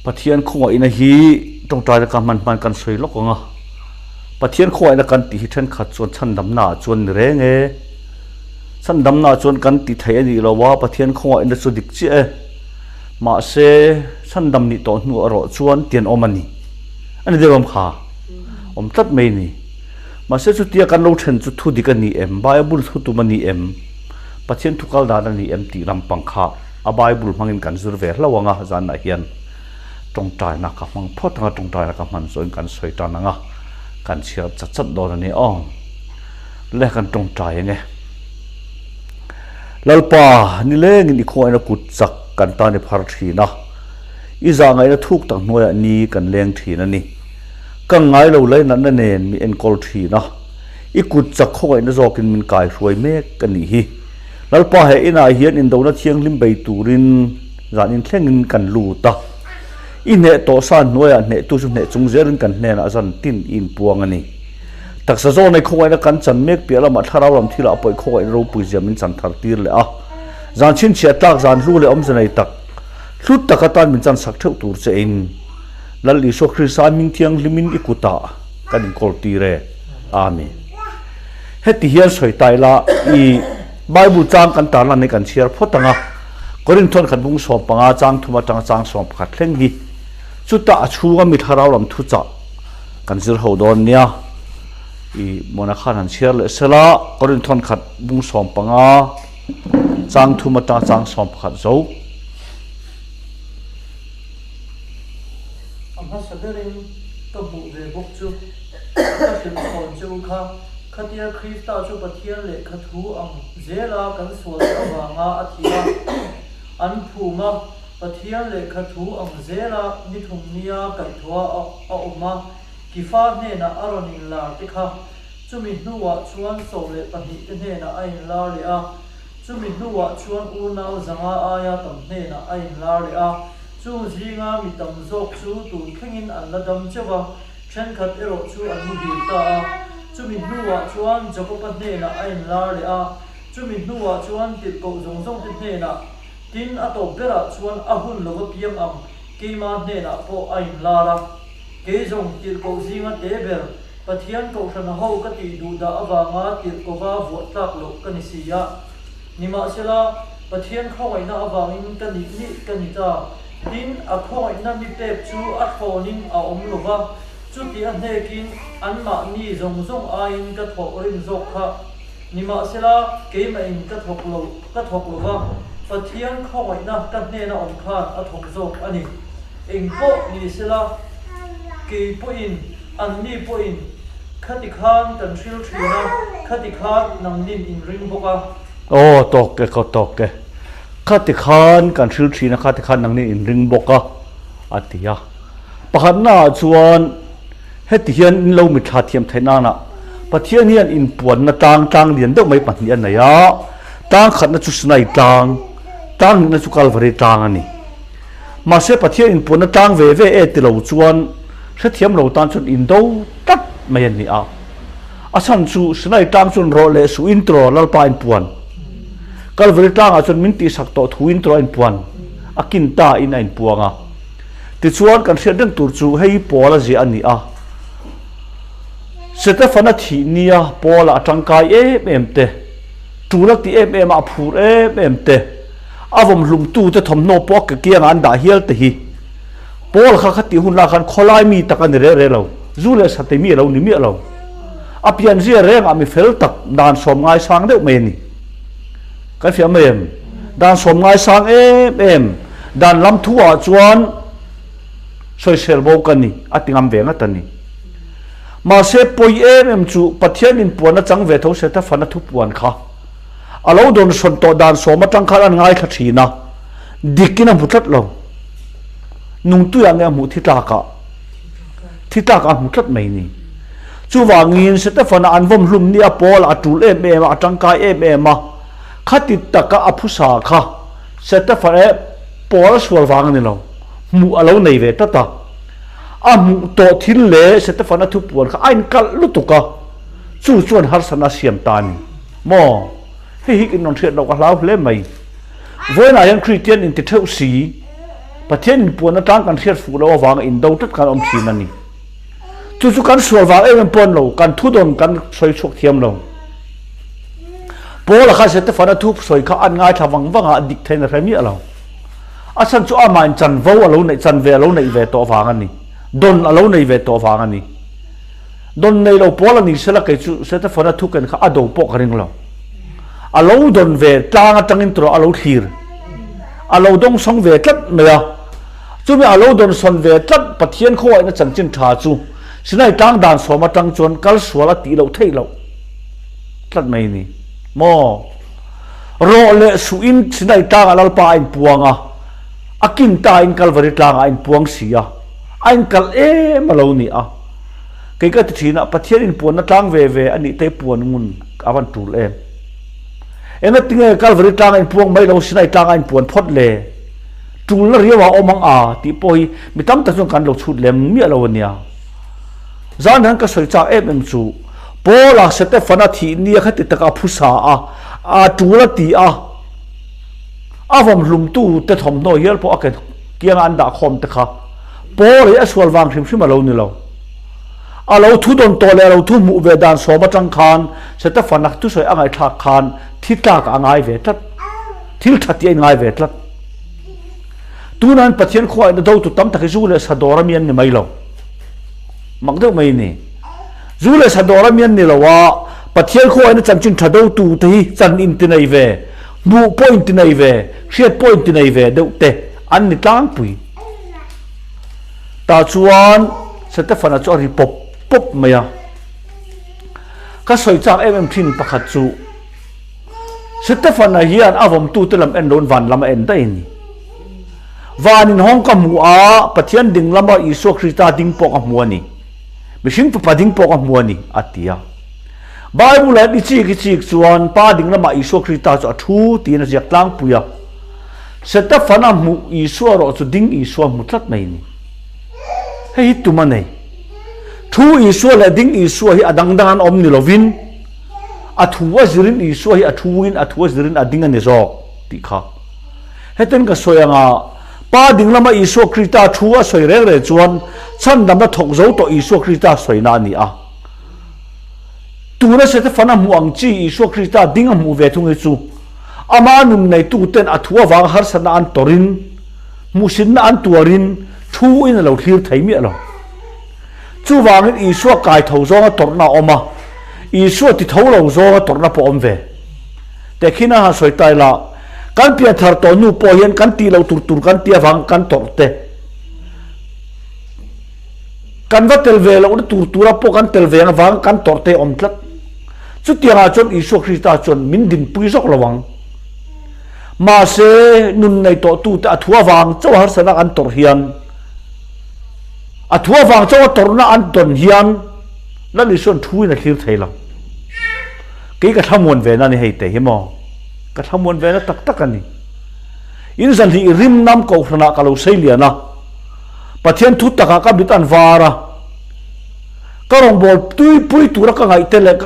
Pathian khawngaihna hi tawngtaina ka hman hman kan sawi lawk ang a, Pathian khawngaihna kan tih hi thenkhat chuan chhandamna ah chuan ni reng e. Chhandamna ah chuan kan ti thei a nih lo a, Pathian khawngaihna chu dik chiah e. Mahse, chhandam nih tawh hnu erawh chuan tian awm a ni. A ni deuh em kha? Awm tlat mai a ni. Mahse chutia kan lo then chu thu dik a ni em? Bible thu tum a ni em? Pathian thu kal dan a ni em tih lampang kha a Bible hmangin kan zir ve hlauh ang a, zanah hian tawngtaina ka hmang phawt ang a, tawngtaina ka hman zawhin kan sawi tan ang a, kan chhiar chat chat dawn a ni aw. Le kan tawngtai ang e. Lalpa, nilengin i khawngaihna kut chak kan tan i phar thin a, i zahngaihna thuk tak hnuaiah ni kan leng thin a ni. Ka ngai lo lainatna nen mi enkawl thin a, i kut chak khawngaihna zawkin min kai hruai mek a nih hi. Lalpa he inah hian indona thianghlim bei turin zan inthlengin kan lut a, i hneh tawh sa hnuaiah hnehtu chu hneh chung zelin kan hnenah zan tin i inpuang a ni. Taksa zawnei khawngaihna kan chan mek piah lamah thlarau lam thilah pawh i khawngaihna ropui zia min chan thar tir leh a, zan chhinchhiah tlak zan hlu leh awmze nei tak hlut tak atan min chan sak theuh tur che in. Lal Isua Krista hming thianghlimin i kutah kan inkawl tir e. Amen. Heti hian sawi ta ila, i Bible chang kan tarlan hi kan chhiar phawt ang a, Korinthon khat bung 15 chang thum atanga chang 11 thleng hi chutah a chhunga mi thlarau lam thuchah kan zir ho dawn nia. I Mona khan han chhiar leh sela, Korinthon khat bung 15 chang thum atanga chang 11 zo. A hmasa berin ka hmuh ve bawk chu ka hrilh chhawn che u kha, khatia Krista chu Pathian lehkha thu ang zela kan sualte avanga a thi a, an phum a, Pathian lehkha thu ang zela ni thumnia kaihthawha a awm a, Kifa hnenah a rawn inlar te kha, chumi hnuah chuan 12 te hnenah a inlar leh a. Chumi hnuah chuan unau zanga aia tam hnenah a inlar leh a, chung zinga mi tam zawk chu tun thlengin an la dam cheuh a, thenkhat erawh chu an muhil ta a. Chumi hnuah chuan Jakoba hnenah a inlar leh a, chumi hnuah chuan tirhkoh zawng zawngte hnenah, tin a tawp berah chuan a hun lova piang ang keima hnenah pawh a inlar a. Kei zawng tirhkoh zinga te ber Pathian kohhrana ho ka tih duh dah avanga tirhkova vuah tlak loh ka ni si a. Nimahsela, Pathian khawngaihna avangin ka nih nih ka ni ta. Tin, a khawngaihna mi pek chu a thlawnin a awm lo va, chuti a hnekin anmahni zawng zawng aiin ka thawh rim zawk kha. Nimahsela, keimahin ka thawk lo, ka thawk lo va, Pathian khawngaihna ka hnena awm khan a thawk zawk a ni. Engpawh nisela, kei pawhin Anni pawhin, Khati khan kan hril thin a, khati khan nangnin in ring bawk a. Aw, tawk e, ka tawk e. Khati khan kan hril thin a, khati khan nangnin in ring bawk a, a ti a. Pakhatnaah chuan heti hian in lo mitthla thiam theih nana Pathian hian inpuanna tlang tlang lian deuh mai pahnih a nei a, tlang khatna chu Sinai tlang, tlang hnihna chu Kalvari tlang a ni. Mahse Pathian inpuanna tlang ve ve e ti lo chuan Hrethiam lo tan chuan indo tlat mai an ni a. A chhan chu Sinai tlang chuan rawh leh suh intro Lalpa inpuan. Kalvari tlangah chuan min tihsak tawh thu intro a inpuan. A kin ta in a inpuang a. Tichuan kan hriat reng tur chu hei Paula ziah a ni a. Setefana thih nia Paula a tangkai em em te, tul a ti em em a, a phur em em te, a vawmhlumtute thawmhnaw pawh a ke kiangah an dah hial te hi Paul kha khatih hun lah khan khawlai mi tak a ni reh reh lo, zu leh satei mi a lo ni miah lo. A pianzia rengah mi fel tak dan sawm ngaisang deuh mai a ni. Kan hria mai em? Dan sawm ngaisang em em, dan lam thu ah chuan sawisel bo ka ni, a ti ngam ve ngat a ni. Mahse pawi em em chu Pathian inpuan a chang ve tho Setafana thupuan kha a lo dawnsawn tawh dan sawm atang khan an ngaithla thin a, dikin a hmu tlat lo. Nungtuiah nge a hmuh thi tlakah? Thi tlakah a hmu tlat mai ni. Chuvangin Setefana an vawm hlum ni a Paul a tul em em a, a tangkai em em a. Khati taka a phusa kha Setefana eh Paul a sual vang a ni lo. Hmuh a lo nei ve tlat a. A hmuh tawh thil leh Setefana thupuan kha a inkalh lutuk a. Chu chuan harsatna a siam ta a ni. Maw? Hei hi in rawn hriat loh ka hlau hle mai. Vawiinah hian Kristian inti theuh si. Pathian inpuan atang kan hriat fuh loh avanga indo tlat kan awm thin a ni. Chu chu kan sual vang em em pawh an lo, kan thudawn kan sawi chhuak thiam lo. Paula kha Setefana thu sawi kha an ngaithla vang vang a, a dik theiin a hre miah lo. A chhan chu amah in chanvo a lo neih, chanve a lo neih ve tawh vang a ni. Dawn a lo nei ve tawh vang a ni. Dawn nei lo Paula ni sela kei chu Setefana thu ken kha a do pawh ka ring lo. A lo dawn ve tlang atangin tawh a lo thlir. A lo dawngsawng ve tlat mai a. Chumi a lo dawnsawn ve tlat Pathian khawngaihna chanchin tha chu Sinai tlang dan sawm atang chuan kal sual a tih loh theih loh tlat mai ni maw? Rawh leh suhin Sinai tlangah Lalpa a inpuang a, a kin ta in Kalvari tlangah a inpuang si a, a inkal em a lo ni a. Kei ka ti thin a, Pathian inpuanna tlang ve ve a nih te puan ngun a van tul em? Engatinge Kalvari tlanga inpuang mai lo Sinai tlanga inpuan phawt le? Tulna riau ah awm ang a tih pawh hi mi tam tak chuan kan lo chhut lem miah lo a nia. Zan hian ka sawi chak em em chu Paula Setefana thih nia kha ti taka a phusa a, a tul a ti a, a vawmhlumtu te thawmhnaw hial pawh a ke kianga an dah khawm te kha Paul hi a sual vang hrim hrim a lo ni lo. A lo thu dawn tawh leh a lo thu hmuh ve dan sawm atang khan Setefana thusawi a ngaihthlak khan thi tlak a ngai ve tlat. Thil tha tih a inngai ve tlat. Tunain Pathian khuain a dotu tam tak hi zu leh sa dawr a mi an ni mai lo. Mak deuh mai a ni. Zu leh sa dawr a mi an ni lo a, Pathian khuain a chanchin tha dotu te hi chan inti nei ve, hmuh pawh inti nei ve, hriat pawh inti nei ve deuh te an ni tlangpui. Tah chuan Setefana chu a ri pawp pawp mai a. Ka sawi chak em em thin pakhat chu, Setefana hian a vawmtute lam en loin van lam a en daih a ni. Van inhawng ka hmu a, Pathian ding lama Isua Krista ding pawh ka hmu a ni. Mihring fapa ding pawh ka hmu a ni, a ti a. Bible-ah hian i chik i chik chuan Pa ding lamah Isua Krista chu a thu tiin a ziak tlangpui a. Setefana hmuh Isua erawh chu ding Isua hmu tlat mai a ni. Hei hi tum a nei. Thu Isua leh ding Isua hi a dang dang an awm ni lovin, A thu a zirin Isua hi a thuin a thu a zirin a ding a ni zawk tih kha. Heten ka sawi anga Pa ding lama Isua Krista thu a sawi reng reng chuan chhandamna thawk zo tawh Isua Krista sawina a ni a. Tuna Setefana hmuh ang chi Isua Krista ding a hmuh ve thung hi chu ama nun neituten a thu avanga harsatna an tawrin, hmuhsitna an tuarin thu in a lo thlir thei miah lo. Chuvangin Isua kai tho zawnga tawrhna a awm a, Isua ti tho lo zawnga tawrhna pawh a awm ve. Tehkhin a han sawi ta ila, kan pianthar tawh hnu pawh hian kan tih loh tur tur kan tih avang kan tawrh te, kan va tel ve lohna tur tura pawh kan tel ve avang kan tawrh te a awm tlat. Chutiangah chuan Isua Krista chuan min dinpui zawk lo ang. Mahse, nun nei tawhtute a thu avang chauh harsatna kan tawrh hian, A thu avang chauh a tawrhna an tawn hian Lal Isuan thuin a thlir thei lo. Kei ka thlamuan ve na a ni hei te hi maw? Ka thlamuan ve na tak tak a ni. In zanhlih rim nam kohhranah ka lo sei lian a, Pathian thu takah ka mit an var a, ka rawngbâwl tuipui tura ka ngaih te leh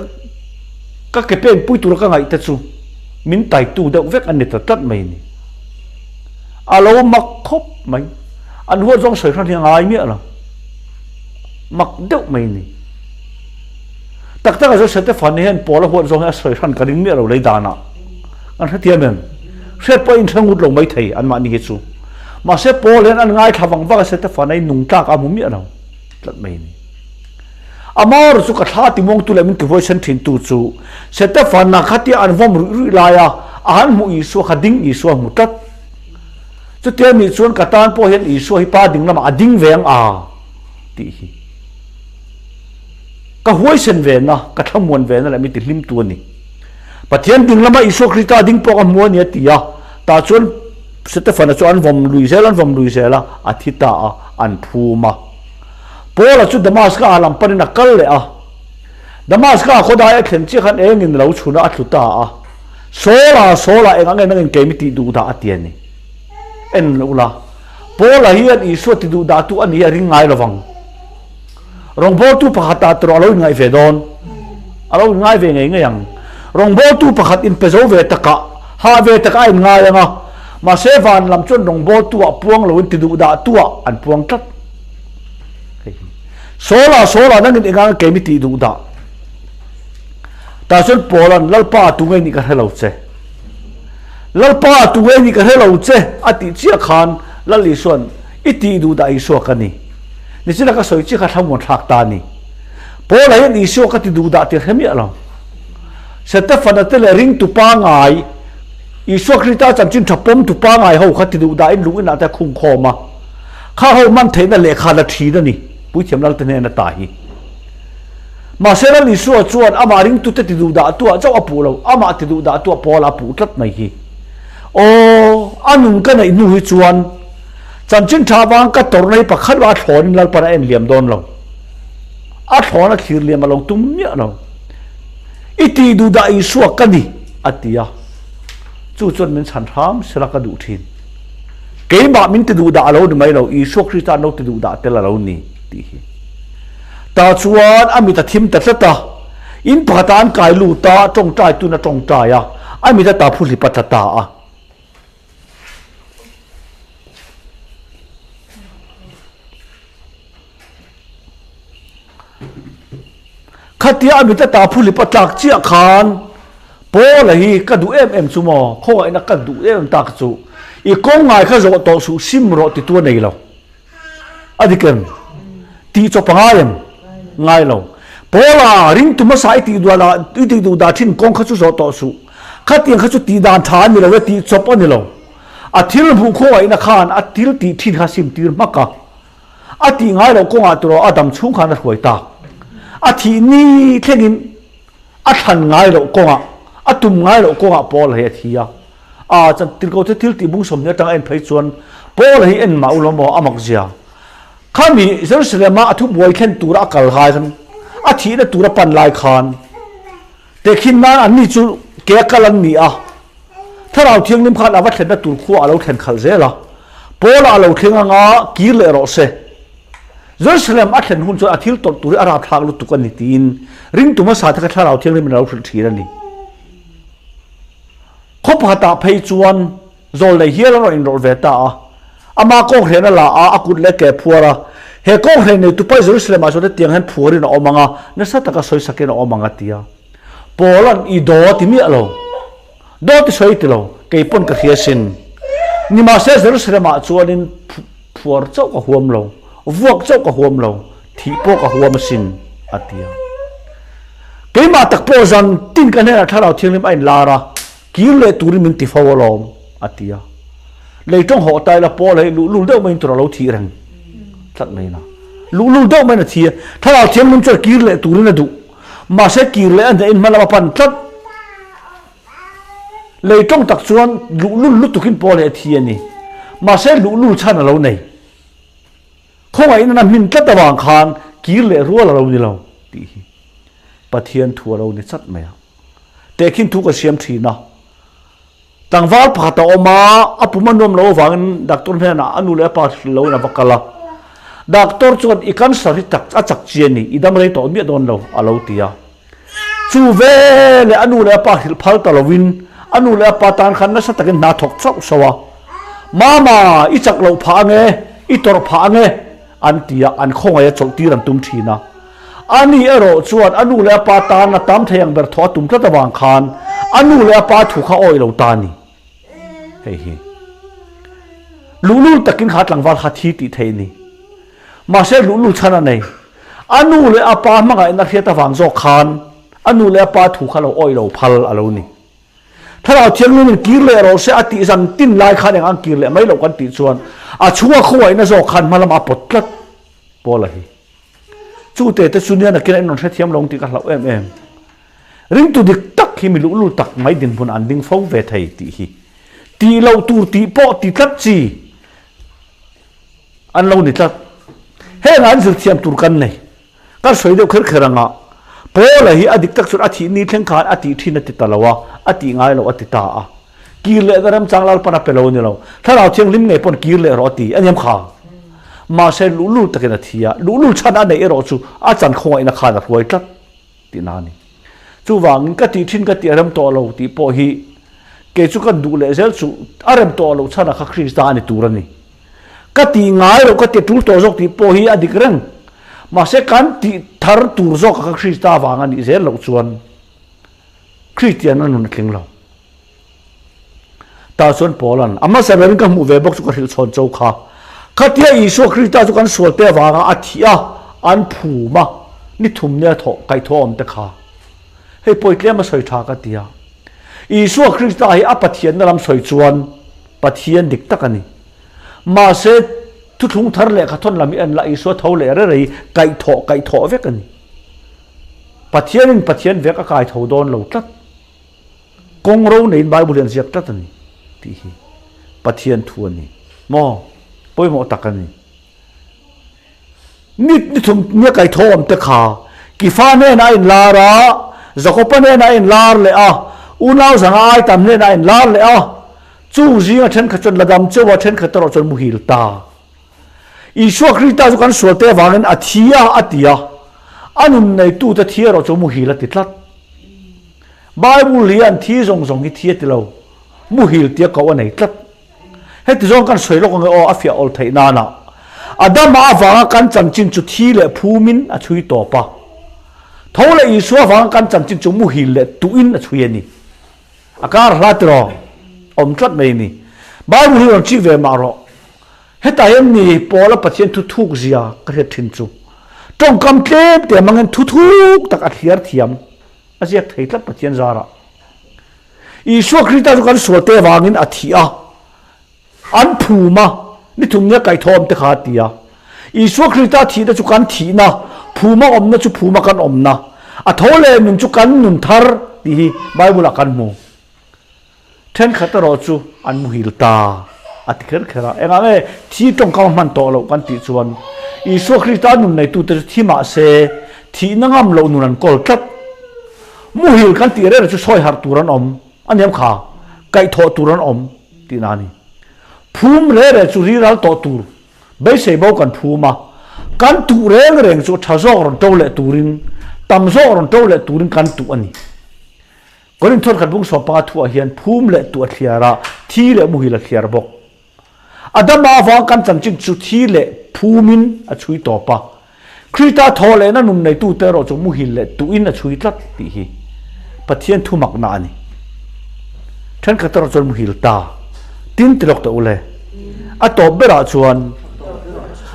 ka ke penpui tura ka ngaih te chu min taitu deuh vek a ni ta tlat mai a ni. A lo mak khawp mai. An huat zawng sawi hran hi a ngai miah lo. Mak deuh mai ni. Tak tak a zo Setefan hian Paul a huat zawng hi a sawi hran ka ring miah lo lei danah. Kan hrethiam em? Hriat pawh in hre ngut lo mai thei anmahni hi chu. Mahse Paul hian an ngaithla vang vang a Setefan a in nung tlak a hmu miah lo tlat mai ni. Amah erawh chu ka thla timuangtu leh min tihuaisen thintu chu Setefan-a khatia an vawm ruih ruih laia a han hmuh Isua kha ding Isua hmu tlat. Chutia nih chuan ka tan pawh hian Isua hi pa ding lamah a ding ve ang a tih hi ka huaisen ve na, ka thlamuan ve na leh mi tihlimtu a ni. Pathian ding lama Isua Krista ding pawh ka hmu a ni a ti a, tah chuan Setefana chu an vawm lui zel an vawm lui zel a, a thi ta a, an phum a. Paula chu Damaska ah lam panin a kal leh a. Damaska ah khawdai a thlen chiah khan engin a lo chhun a, a tlu ta a. Saul-a, Saul-a, eng ang en angin kei mi tih duh dah a ti a ni. En lo la, Paul-a hian Isua ti duh dahtu a ni hi a ring ngai lovang. Rawngbawltu pakhatah tawrh a lo inngaih ve dawn. A lo inngai ve ngei ngei ang. Rawngbawltu pakhat inpe zo ve takah, hah ve takah a inngai ang a. Mahse van lam chuan rawngbawltu ah puang loin ti duh dah tu ah an puang tlat. Hei hi. Saula, Saula, nangin engang a keimi tih duh dah? Tah chuan Paula'n, Lalpa, tu ngei nih ka hre lo che. Lalpa, tu ngei nih ka hre lo che, a tih chiah khan Lal Isua'n, I tih duh dah Isua ka ni. Nichina ka sawi chiah kha thlamuan thlak ta a ni. Paula hian Isua ka ti duh dah ti hre miah lo. Setefana te leh ringtu pangai, Isua Krista chanchin tha pawmtu pangai ho kha ti duh dahin lung inah te a khung khawm a. Kha ho man theihna lehkha la thin a ni, Puithiam Lalte hnena ta hi. Mahse Lal Isua chuan amah ringtute ti duh dahtuah chauh a puh lo, amah ti duh dahtuah Paula a puh tlat mai hi. Aw, a nun ka neih hnu hi chuan chanchin tha vang ka tawrhna hi pakhat a thlawnin Lalpan a en liam dawn lo. A thlawn a thlir liam a lo tum miah lo. I tih duh dah Isua ka ni, a ti a. Chu chuan min chhan hram sela ka duh thin. Keimah min ti duh dah a lo ni mai lo, Isua Krista an lo ti duh dah tel a lo ni, tih hi. Tah chuan a mit a thim ta tlat a. In pakhatah an kai lut a, tawngtai tun a tawngtai a, a mit a ta phu hlip a tla ta a. Khatia a mit a ta phuhlip a tlak chiah khan Paula hi ka duh em em chu maw, khawngaihna ka duh em em tak chu i kawng ngai kha zawh tawh suh sim rawh ti tu a nei lo. A dik em? Tih chawp a ngai em? Ngai lo. Paula ringtu hmasa i tih duh dah i tih duh dah thin kawng kha chu zawh tawh suh. Khatiang kha chu tih dan tha a ni lo e, tih chawp a ni lo. A thil hmuh khawngaihna khan a thil tih thin kha sim tir hmak a. A tih ngai loh kawngah turaw a dam chhung khan a hruai tak. A thih ni thlengin a thlan ngai loh kawngah, a tum ngai loh kawngah Paula hi a thi a. A chan tirko chu thil tih bung sawmhnih atanga en phei chuan Paula hi en mah u lo maw a mak zia. Khami Jerusalem-a a thubuai thlen tura a kal lai khan, a thihna tura pan lai khan tehkhin nan anni chu ke a kal an ni a. Thlarau Thianghlim khan a va thlenna tur khua a lo thlen khalh zel a, Paula a lo thleng anga kir leh rawh se. Jerusalem a thlen hun chuan a thil tawrh tur hi a rapthlak lutuk a ni tiin ringtu hmasa te kha Thlarau Thianghlim in a lo hrilh thin a ni. Khaw pakhatah phei chuan zawl nei hial a rawn inrawlh ve ta a, ama kawnghren a la a, a kut leh ke a phuar a. He kawnghren nei tupa Jerusalem ah chuan hetiang hian phuarin a awm ang a, nasa taka sawisakin a awm ang a ti a. Paula'n i daw a ti miah lo. Daw ti sawi ti lo, kei pawn ka hria sin. Nimahse Jerusalem ah chuanin phuar chauh ka huam lo, vuak chauh ka huam lo, thih pawh ka huam asin, a ti a. Keimah tak pawh zan tin ka hnenah Thlarau Thianghlim a inlar a, kir leh turin min ti fo alawm, a ti a. Lei tawng hawh ta ila Paul hei luhlul deuh maiin tur a lo thih reng tlat mai na. Luhlul deuh maiin a thi a, Thlarau Thianghlim chuan kir leh turin a duh. Mahse kir leh a hnehin hma lam a pan tlat. Lei tawng tak chuan luhlul lutukin Paul hi a thi a ni. Mahse luhlul chhan a lo nei. Khawngaih in a hmin tlat avang khan kir leh rual a lo ni lo tih hi Pathian thu a lo ni chat mai a. Tehkhin thu ka siam thin a. Tlangval pakhat a awm a, a pum a nuam lo avangin doctor hnenah a nu leh a pa hrilh loin a va kal a. Doctor chuan i cancer hi tak a chak chi a ni, i dam rei tawh miah dawn lo a lo ti a. Chu veleh a nu leh a pa hrilh phal ta loin a nu leh a pa tan khan nasa takin hna thawk chauh sauh a. Mama, i chak loh phah ange, i tawrh phah ange an ti a, an khawngaih a chawlh tir an tum thin a. A ni erawh chuan a nu leh a pa tan a tam thei ang ber thawh a tum tlat avang khan a nu leh a pa thu kha awih lo ta a ni. Hei hi luhlul takin kha tlangval kha thi tih theih a ni. Mahse luhlul chhan a nei. A nu leh a pa hmangaihna hriat avang zawk khan a nu leh a pa thu kha lo awih lo phal a lo ni. Thlarau Thianghlim in kir leh rawh se a tih zan tin lai khan eng ang kir leh mai loh kan tih chuan a chhunga khawngaihna zawk khan hma lamah a pawt tlat Paula hi. Chu te te chu nia nakin a inrawn hrethiam lo ang tih ka hlauh em em. Ringtu dik tak hi mi luhlul tak mai dinhmun an ding fo ve thei tih hi tih loh tur tih pawh ti tlat chi an lo ni tlat. Hengah an zirthiam tur kan nei. Kan sawi deuh kher kher anga Paula hi a dik tak chuan a thih ni thleng khan a tih thin a ti ta lo a, a tih ngai lo a ti ta a. Kir leh na remchang Lalpan a pe lo a ni lo. Thlarau Thianghlim ngei pawn kir leh rawh a ti a niam kha. Mahse luhlul takin a thi a, luhlul chhan a neih erawh chu a chan khawngaihna khan a hruai tlat tihna a ni. Chuvangin ka tih thin ka tih a rem tawh lo tih pawh hi. Kei chu kan duh leh zel chu a rem tawh loh chhanah kha Krista a ni tur a ni. Ka tih ngai loh ka ti tul tawh zawk tih pawh hi a dik reng. Mahse kan tih thar tur zawkah kha Krista vang a nih zel loh chuan Kristian a nun a tling lo. Tah chuan Paula'n a hmasa berin ka hmuh ve bawk chu ka hrilh chhawn cho kha. Khatia Isua Krista chu kan sualte avanga a thih a, an phum a, ni thum nia thawh kaihthawh awm te kha. Hei pawi tlem a sawi tha ka ti a. Isua Krista hi a Pathianna lam sawi chuan Pathian dik tak a ni. Mahse, thuthlung thar lehkha thawn lam hi en la Isua tho leh rerei kaihthawh kaihthawh vek a ni. Pathianin Pathian vek a kai tho dawn lo tlat. Kawng ro neiin Bible hian ziak tlat a ni tih hi Pathian thu a ni maw? Pawimawh tak a ni. Ni ni thum nia kaihthawh awm te kha Kifa hnenah a inlar a, Jakoba hnenah a inlar leh a, unau zanga ai tam hnenah a inlar leh a. Chung zinga thenkhat chuan la dam chauh a, thenkhat erawh chuan muhil ta. Isua Krista chu kan sualte avangin a thi a, a ti a. A nun neitute thi erawh chu muhil a ti tlat. Bible hian thi zawng zawng hi thi a ti lo, muhil tia koh a nei tlat. Heti zawng kan sawi lawk ange aw, a fiah awl theih nana. Adama avanga kan chanchin chu thi leh phumin a chhui tawp a. Tho leh Isua avanga kan chanchin chu muhil leh tuhin a chhui a ni. A kar hla tiraw? Awm tlat mai a ni. Bible hi rawn chik ve mah rawh. Hetah hian ni Paula Pathian thu thuk zia ka hriat thin chu. Tawngkam tlem te mangin thu thuk tak a thliar thiam. A ziak thei tlat Pathian zarah. Isua Krista chu kan sualte avangin a thi a, an phum a, ni thum nia kaihthawm te kha a ti a. Isua Krista thihna chu kan thihna, phuma awmna chu phuma kan awmna, a tho leh nun chu kan nun thar tih hi Bible ah kan hmu. Thenkhat erawh chu an muhil ta a ti kher kher a. Engah nge thi tawngkam a hman tawh loh kan tih chuan Isua Krista nun neitute chu thi mah se thihna ngam loh nun an kawl tlat. Muhil kan tih reng chu sawi harh tur an awm a niam kha, kaihthawh tur an awm tihna a ni. Phum reng reng chu riral tawh tur, beisei bo kan phum a, kan tuh reng reng chu tha zawk rawn to leh turin, tam zawk rawn to leh turin kan tuh a ni. Korinth thawnkhat bung sawmpanga thuah hian phum leh tuh a thliar a, thi leh muhil a thliar bawk. Adama avang kan chanchin chu thi leh phumin a chhui tawp a, Krista thaw lehna nun neitute erawh chu muhil leh tuhin a chhui tlat tih hi Pathian thu makna a ni. Thenkhat erawh chuan muhil ta tin ti lawk teh u le. A tawp berah chuan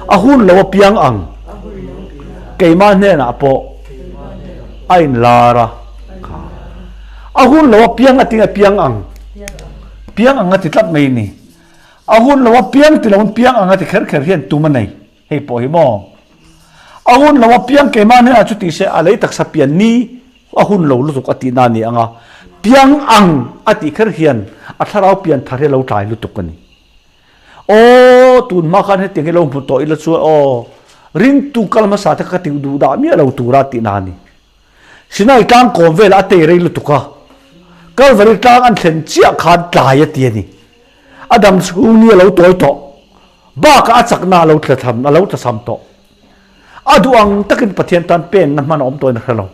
a hun lo apiang ang keimah hnenah pawh a inlar a kha. A hun lo apiang a tinge piang ang piang ang a ti tlat mai ni. A hun lo apiang ti loin piang ang a ti kher kher hian tum a nei. Hei pawh hi maw? A hun lo apiang keimah hnenah chu tih se a lei taksa pian ni a hun lo lutuk a tihna a ni ang a, piang ang a tih kher hian a thlarau pian thar hi a lo tlai lutuk a ni. Aw, tun hma khan hetiang hi lo hmu tawh ila chuan aw, ringtu kal hmasa te kha ka tih duh dah miah lo tura tihna a ni. Sinai tlang kawm velah a tei rei lutuk a, Kalvari tlang an thlen chiah khan tlai a ti a ni. A dam chhung ni a lo tawi tawh. Bakah a chakna a lo tlatham, a lo tlasam tawh. A duh ang takin Pathian tan penna hman a awm tawhin a hre lo.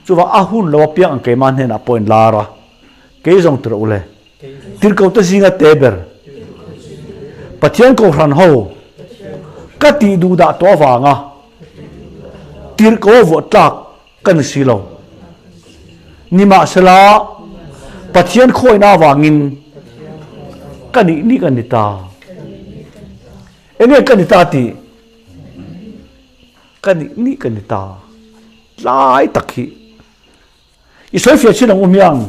Chuvang a hun lo apiang ang keimah hnenah pawh in lar a, Kei zawng tirh u le. Tirhkohte zinga te ber. Pathian kohhran ho ka tih duh dah tawh avanga tirhkoh a vuah tlak ka ni si lo. Nimahsela, Pathian khawihna avangin ka nih nih ka ni ta. Enge ka ni ta tih? Ka nih nih ka ni ta. Tlai tak hi. I sawifiah chin ang u hmiang.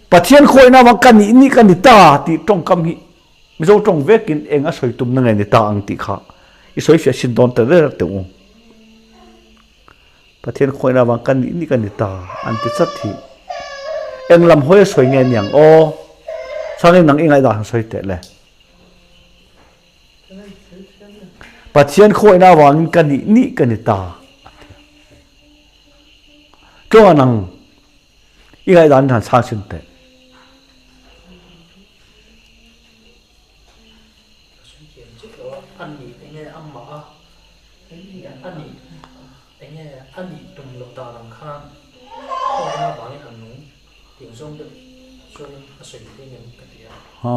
Pathian khawihna avang ka nih nih ka ni ta tih tawngkam hi Mizo tawng vekin eng a sawi tumna nge ni ta ang tih kha i sawifiah chin dawn ta der teh u. Pathian khawihna avang ka nih nih ka ni ta an ti chat hi eng lam hawi a sawi nge niang aw? Chhangin nang i ngaihdan han sawi teh le. Pathian khawihna avangin ka nih nih ka ni ta a ti a. Tlawnga nang i ngaihdan han chhang chhin teh. Enge a nih tum loh dan ang khan khawina vangin a nung ting zawng deuh. Chuanin a sawi thei ngem ka ti a. A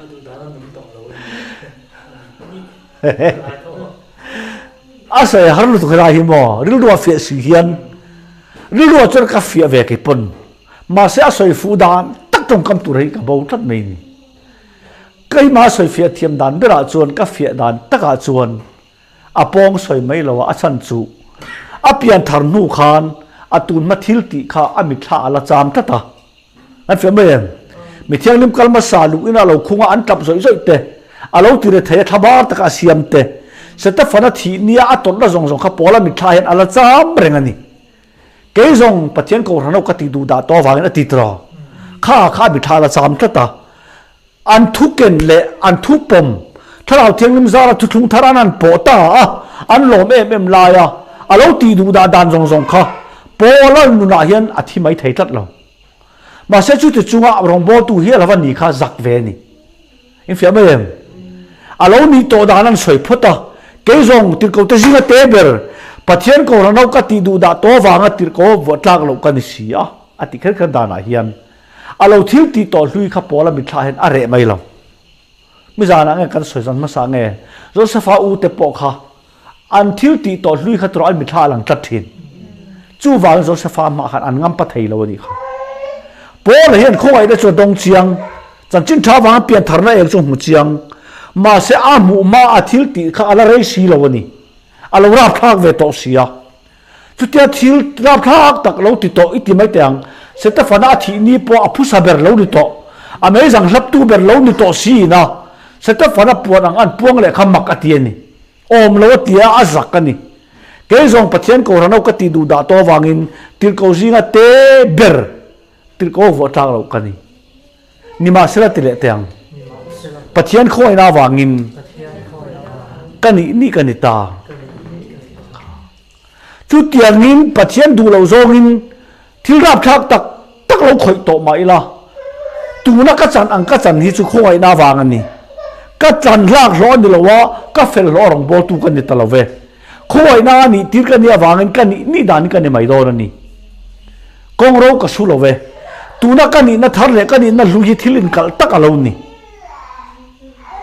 duh dan a nung tawh lo a ni. A sawi har lutuk helai hi maw rilru a fiah si hian rilru ah chuan ka fiah ve kei pawn mahse a sawi fuh dan tak tawngkam tur hi ka bo tlat mai ni. Keimah sawi fiah thiam dan berah chuan ka fiah dan takah chuan A pawng sawi mai lo a, a chhan chu a pian thar hnu khan a tun hma thil tih kha a mitthla a la cham tlat a. An fiah mai em? Mi thianghlim kal hmasa luh ina lo khung a an tap zawih zawih te, a lo ti re thei a thlabar taka a siam te, Setafana thih nia a tawrhna zawng zawng kha Paula mitthla hian a la cham reng a ni. Kei zawng Pathian Kohhran ho ka tih duh dah tawh avangin a ti tawh. Kha kha a mitthla a la cham tlat a. An thu ken leh an thu pawm, Thlarau Thianghlim zara thuthlung thar an han pawh ta a, an lawm em em lai a, a lo tih duh dah dan zawng zawng kha Paula nunah hian a thi mai thei tlat lo. Mahse chuti chunga rawngbawltu hi a lo va ni kha zak ve a ni. Infiah mai em? A lo nih tawh dan an sawi phawt a, kei zawng tirhkohte zinga te ber Pathian Kohhran ho ka tih duh dah tawh avanga tirhkoh vuah tlak loh ka ni si a, a ti kher kher danah hian A lo thil tih tawh hlui kha Paula mitthla hian a reh mai lo. Mi zanah nge kan sawi zan hmasa nge Josefa u te pawh kha an thil tih tawh hlui kha tawrh an mitthla a lang tlat thin. Chuvangin Josefa hmah khan an ngampa thei lo a nih kha. Paula hian khawngaihna chu a dawng chiang, chanchin tha avanga piantharna eng chu a hmu chiang. Mahse a hmuh hma a thil tih kha a la rei si lo a ni. A lo rapthlak ve tawh si a. Chutia thil rapthlak tak lo ti tawh i ti mai teh ang. Setafana a thih ni pawh a phusa ber lo ni tawh, a meizang hlaptu ber lo ni tawh siin a, Setafana puan ang an puang leh kha mak a ti a ni. Awm lo a ti a, a zak a ni. Kei zawng Pathian Kohhran ho ka tih duh dah tawh avangin tirhkoh zinga te ber tirhkoh vuah tlak loh ka ni. Nimahsela ti leh teh ang. Pathian khawngaihna avangin ka nih nih ka ni ta. Chutiangin Pathian duh loh zawngin thil rapthlak tak tak lo khawih tawh mah ila, tuna ka chan ang ka chan hi chu khawngaihna avang a ni. Ka chan hlak hlawh a ni lo a, ka fel hlawh a rawngbawltu ka ni ta lo ve. Khawngaihna a nih tir ka nih avangin ka nih nih danin ka ni mai dawn a ni. Kawng ro ka su lo ve. Tuna ka nihna thar leh ka nihna hlu hi thil inkalh tak a lo ni.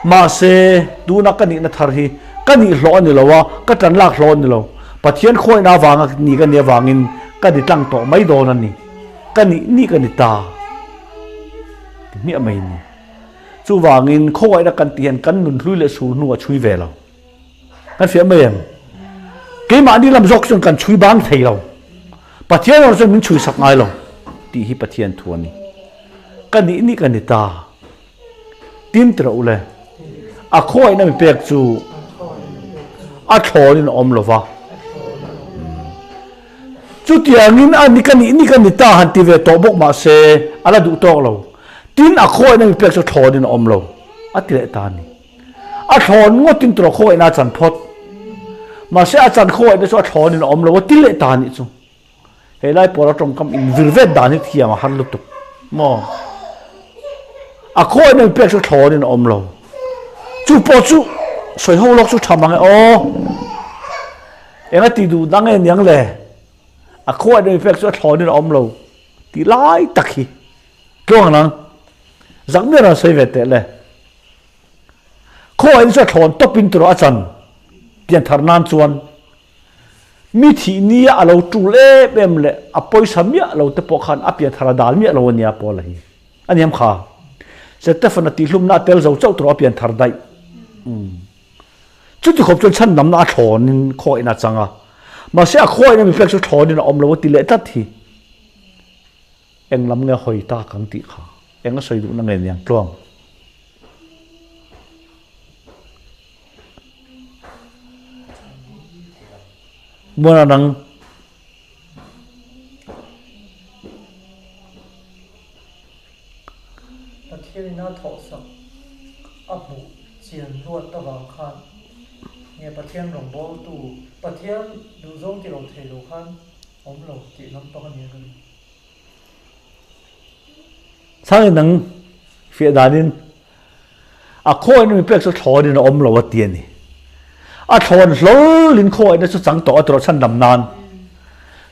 Mahse, tuna ka nihna thar hi ka nih hlawh a ni lo a, ka tan lak hlawh a ni lo. Pathian khawngaihna avanga ni ka nih avangin ka ni tlang tawh mai dawn a ni. Ka nih nih ka ni ta ti hmiah mai a ni. Chuvangin khawngaihna kan tih hian kan nun hlui leh sul hnu a chhui ve lo. Kan fiah mai em? Keimahni lam zawk chuan kan chhui bang thei lo. Pathian erawh chuan min chhui sak ngai lo tih hi Pathian thu a ni. Ka nih nih ka ni ta. Tin ti rawh u le, a khawngaihna mi pek chu a thlawnin a awm lo va. Chutiangin a ni ka nih ni ka ni ta han ti ve tawh bawk mah se a la duh tawk lo. Tin, a khawngaihna mi pek chu thlawnin a awm lo a ti leh ta a ni. A thlawn ngawtin tawh khawngaihna a chan phawt. Mahse a chan khawngaihna chu a thlawnin a awm lo a ti leh ta a nih chu. He lai pawla tawngkam in vir vet dan hi thiam a har lutuk maw? A khawiin an pek chu thlawnin a awm lo. Chu pawh chu sawi ho lawk chu tha mang e aw. Enga ti duh dang e niang le? A khawiin an pek chu a thlawnin a awm lo tih lai tak hi tluang nang zak miah lo sawi ve teh le. Khawiin chu a thlawn tawpin tawrh a chan pian thar nan chuan Mi thih nia a lo tul em em leh a pawisa miah lo te pawh khan a pianthar a dal miah lo a nia Paula hi. A niam kha. Setefana tihhlumna a tel zo chauh tawh a pianthar daih. Chuti khawp chuan chhandamna a thlawnin khawihin a chang a. Mahse a khawihin a mi pek chu thlawnin a awm lo a ti leh tlat hi. Eng lam nge hawi tak ang tih kha eng a sawi duhna nge niang tluang. Muana nang. Pathian in a thawhsak a hmuh chian luat avang khan nge Pathian rawngbawltu Pathian duhzawng ti lo thei lo khan awm lo tih lampang a ni a ka ring. Chhangin nang fiah danin a khawiin mi pek chu thlawnin a awm lo a ti a ni. A thlawn hlawlin khawiina chu chang tawh a tawrh chhandam nan.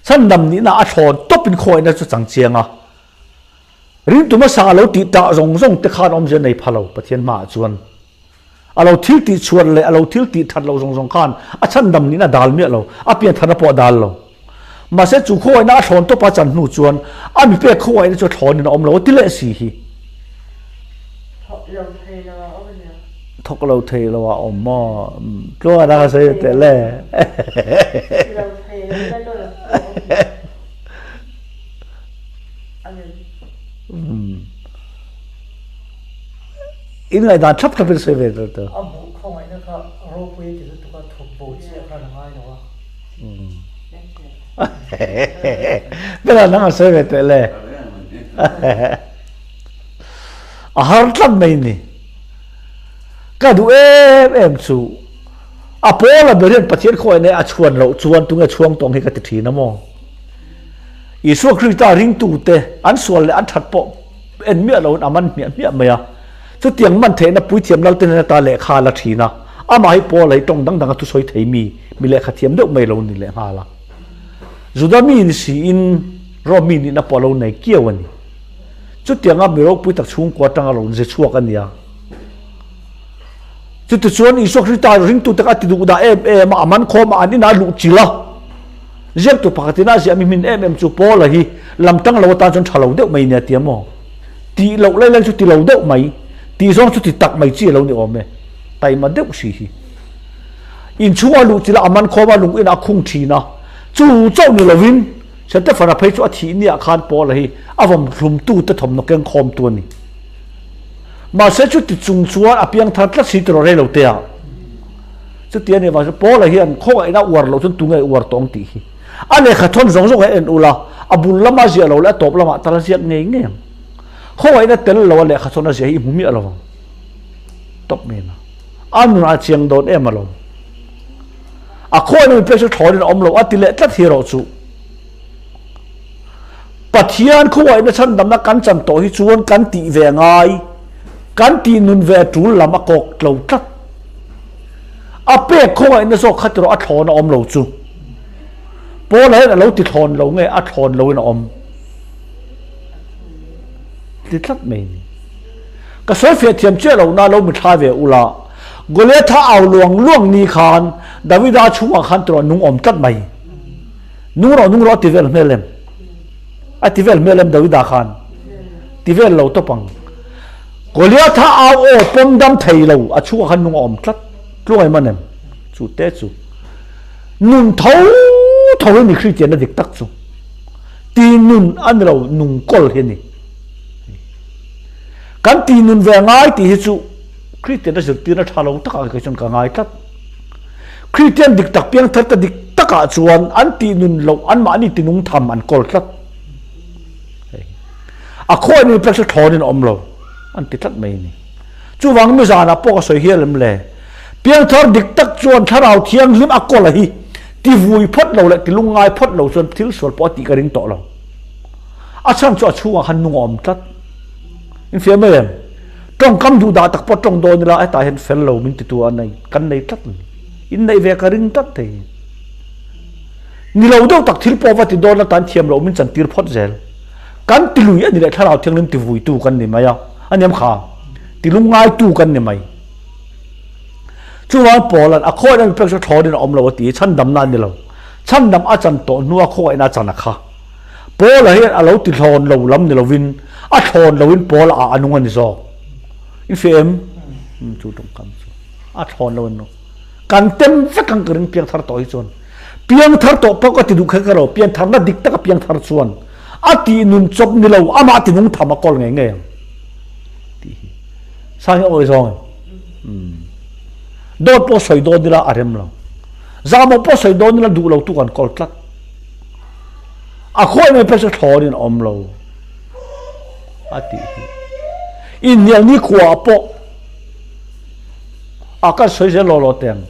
Chhandam nihna a thlawn tawpin khawiina chu chang chiang a. Ringtu hmasa a lo tih tah zawng zawng te khan awmzia nei pha lo Pathian hmaah chuan. A lo thil tih chhuat leh a lo thil tih that loh zawng zawng khan a chhandam nihna a dal miah lo, a piantharna pawh a dal lo. Mahse chu khawngaihna a thlawn tawpa chan hnu chuan a mi pek khawngaihna chu a thlawnin a awm lo a ti leh si hi. Thawk lo thei lo a awm ania. Thawk lo thei lo a awm maw? Tluanga dang a sawi teh le. Ti lo thei lo ila lo lo pawh a awm. Amen. In ngaihdan thlap thlap in sawi ve tawh tawh. A hmuh khawngaihna kha ropui a ti lutuk a, thawk bo chiah khan a ngai lo a. Bela nang a sawi ve teh le. A har tlat mai ni. Ka duh em em chu a pawl a ber hian Pathian khawngaihna a chhuan loh chuan tunge chhuang tawng hi ka ti thin a maw. Isua Krista ringtute an sual leh an that pawh en miah loin a man hmiah hmiah mai a. Chutiang man theihna puithiam lalte hnen ata lehkha a la thin a, amah hi Paula hi tawng dang danga thusawi thei mi, mi lehkha thiam deuh mai lo ni lehnghal a. Juda mi ni siin Rom mi nihna pawh a lo nei kiau a ni. Chutianga mi ropui tak chhungkua atanga lo ze chhuak a nia. Chutichuan Isua Krista ringtute kha a ti duh dah em em a, a man khawm a, an inah a luh chilh a. Ziaktu pakhatin a ziahmi hmin em em chu Paula hi lam tang lo atan chuan tha lo deuh mai nia tia maw? Tih loh lai lai chu ti lo deuh mai, tih zawng chu ti tak mai chi a lo ni awm e. Taima deuh si hi. Inchhunga luh chilh a, a man khawm a, lung inah a khung thin a. Chu chauh ni lovin Setefana phei chu a thih niah khan Paula hi a vawm hlumtute thawmhnaw keng khawmtu a ni. Mahse chuti chung chuan a piang thar tlat si tawh rei lo te ah. Chuti a nih vang chuan Paula hian khawngaihna a uar loh chuan tunge uar tawh ang tih hi. A lehkha thawn zawng zawng hi a en ul a, a bul lama ziah lo leh a tawp lamah tal a ziak ngei ngei ang. Khawngaihna tel lo a lehkha thawn a ziah hi i hmu miah lo ang. Tawp mai na. A nunah a chiang dawn em alawm. A khawngaihna mi pek chu thlawnin a awm lo a ti leh tlat hi erawh chu. Pathian khawngaihna chhandamna kan chan tawh hi chuan kan tih ve ngai, kan tih nun ve tul lam a kawk tlo tlat. A pek khawngaihna zawk kha tiraw a thlawn a awm lo chu. Paula hian a lo ti thlawn lo nge a thlawn loin a awm ti tlat mai ni. Ka sawi fiah thiam chiah lo na lo mithla ve ula, Goliatha au luang luang ni khan Davida chhungah khan tiraw nung awm tlat mai. Nung rawh nung rawh a ti vel hmel em? A ti vel hmel em Davida khan? Ti vel lo tawp ang. Goliatha au aw pawm dam thei lo a chhungah khan nung a awm tlat tluang em an em? Chu te chu nun tho tho hi ni Kristianna dik tak chu. Ti nun a ni lo nung kawl hi a ni. Kan ti nun ve ngai tih hi chu Kristianna zirtirna tha lo takah kei chuan ka ngai tlat. Kristian dik tak piangthar ta dik takah chuan an tih nun loh anmahni tinung tham an kawl tlat. A khawi mi pek chu thlawnin a awm lo an ti tlat mai a ni. Chuvang mi zanah pawh ka sawi hial em le? Piangthar dik tak chuan thlarau thianghlim a kawl a hi ti vui phawt lo leh ti lungngai phawt lo chuan thil sual pawh a tih ka ring tawh lo. A chhan chu a chhungah khan nung a awm tlat. Infiam mai em? Tawngkam duh dah tak pawh tawng dawn ila hetah hian fel lo min titu a nei kan nei tlat a ni. Inneih ve ka ring tlat thei. Ni lo deuh tak thil pawh va ti dawn atan thiam loh min chantir phawt zel. Kan ti lui a ni leh thlarau thianghlim ti vuitu kan ni mai a, a niam kha ti lungngaitu kan ni mai. Chuvang Paula'n a khawiahna mi pek chu thlawnin a awm lo a ti i chhandamna a ni lo. Chhandam a chan tawh hnua khawngaihna a chan a kha. Paula hian a lo ti thlawn lo lam ni lovin a thlawn loin Paula ah a nung a ni zawk. I hria em? Chu tawngkam chu a thlawn lo a ni. Kan tem vek ang ka ring piangthar tawh hi chuan. Piangthar tawh pawh ka ti duh kher ka lo, piantharna dik taka piangthar chuan a tih nun chawp ni lo amah ti nung tham a kawl ngei ngei ang tih hi. Sang hi a awi zawng em? Dawt pawh sawi dawn ila a rem lo. Zahmawh pawh sawi dawn ila duh lo tu kan kawl tlat. A khawi mai pek chu thlawnin a awm lo a tih hi. Inhnial ni khua pawh a kan sawi zel law law teng.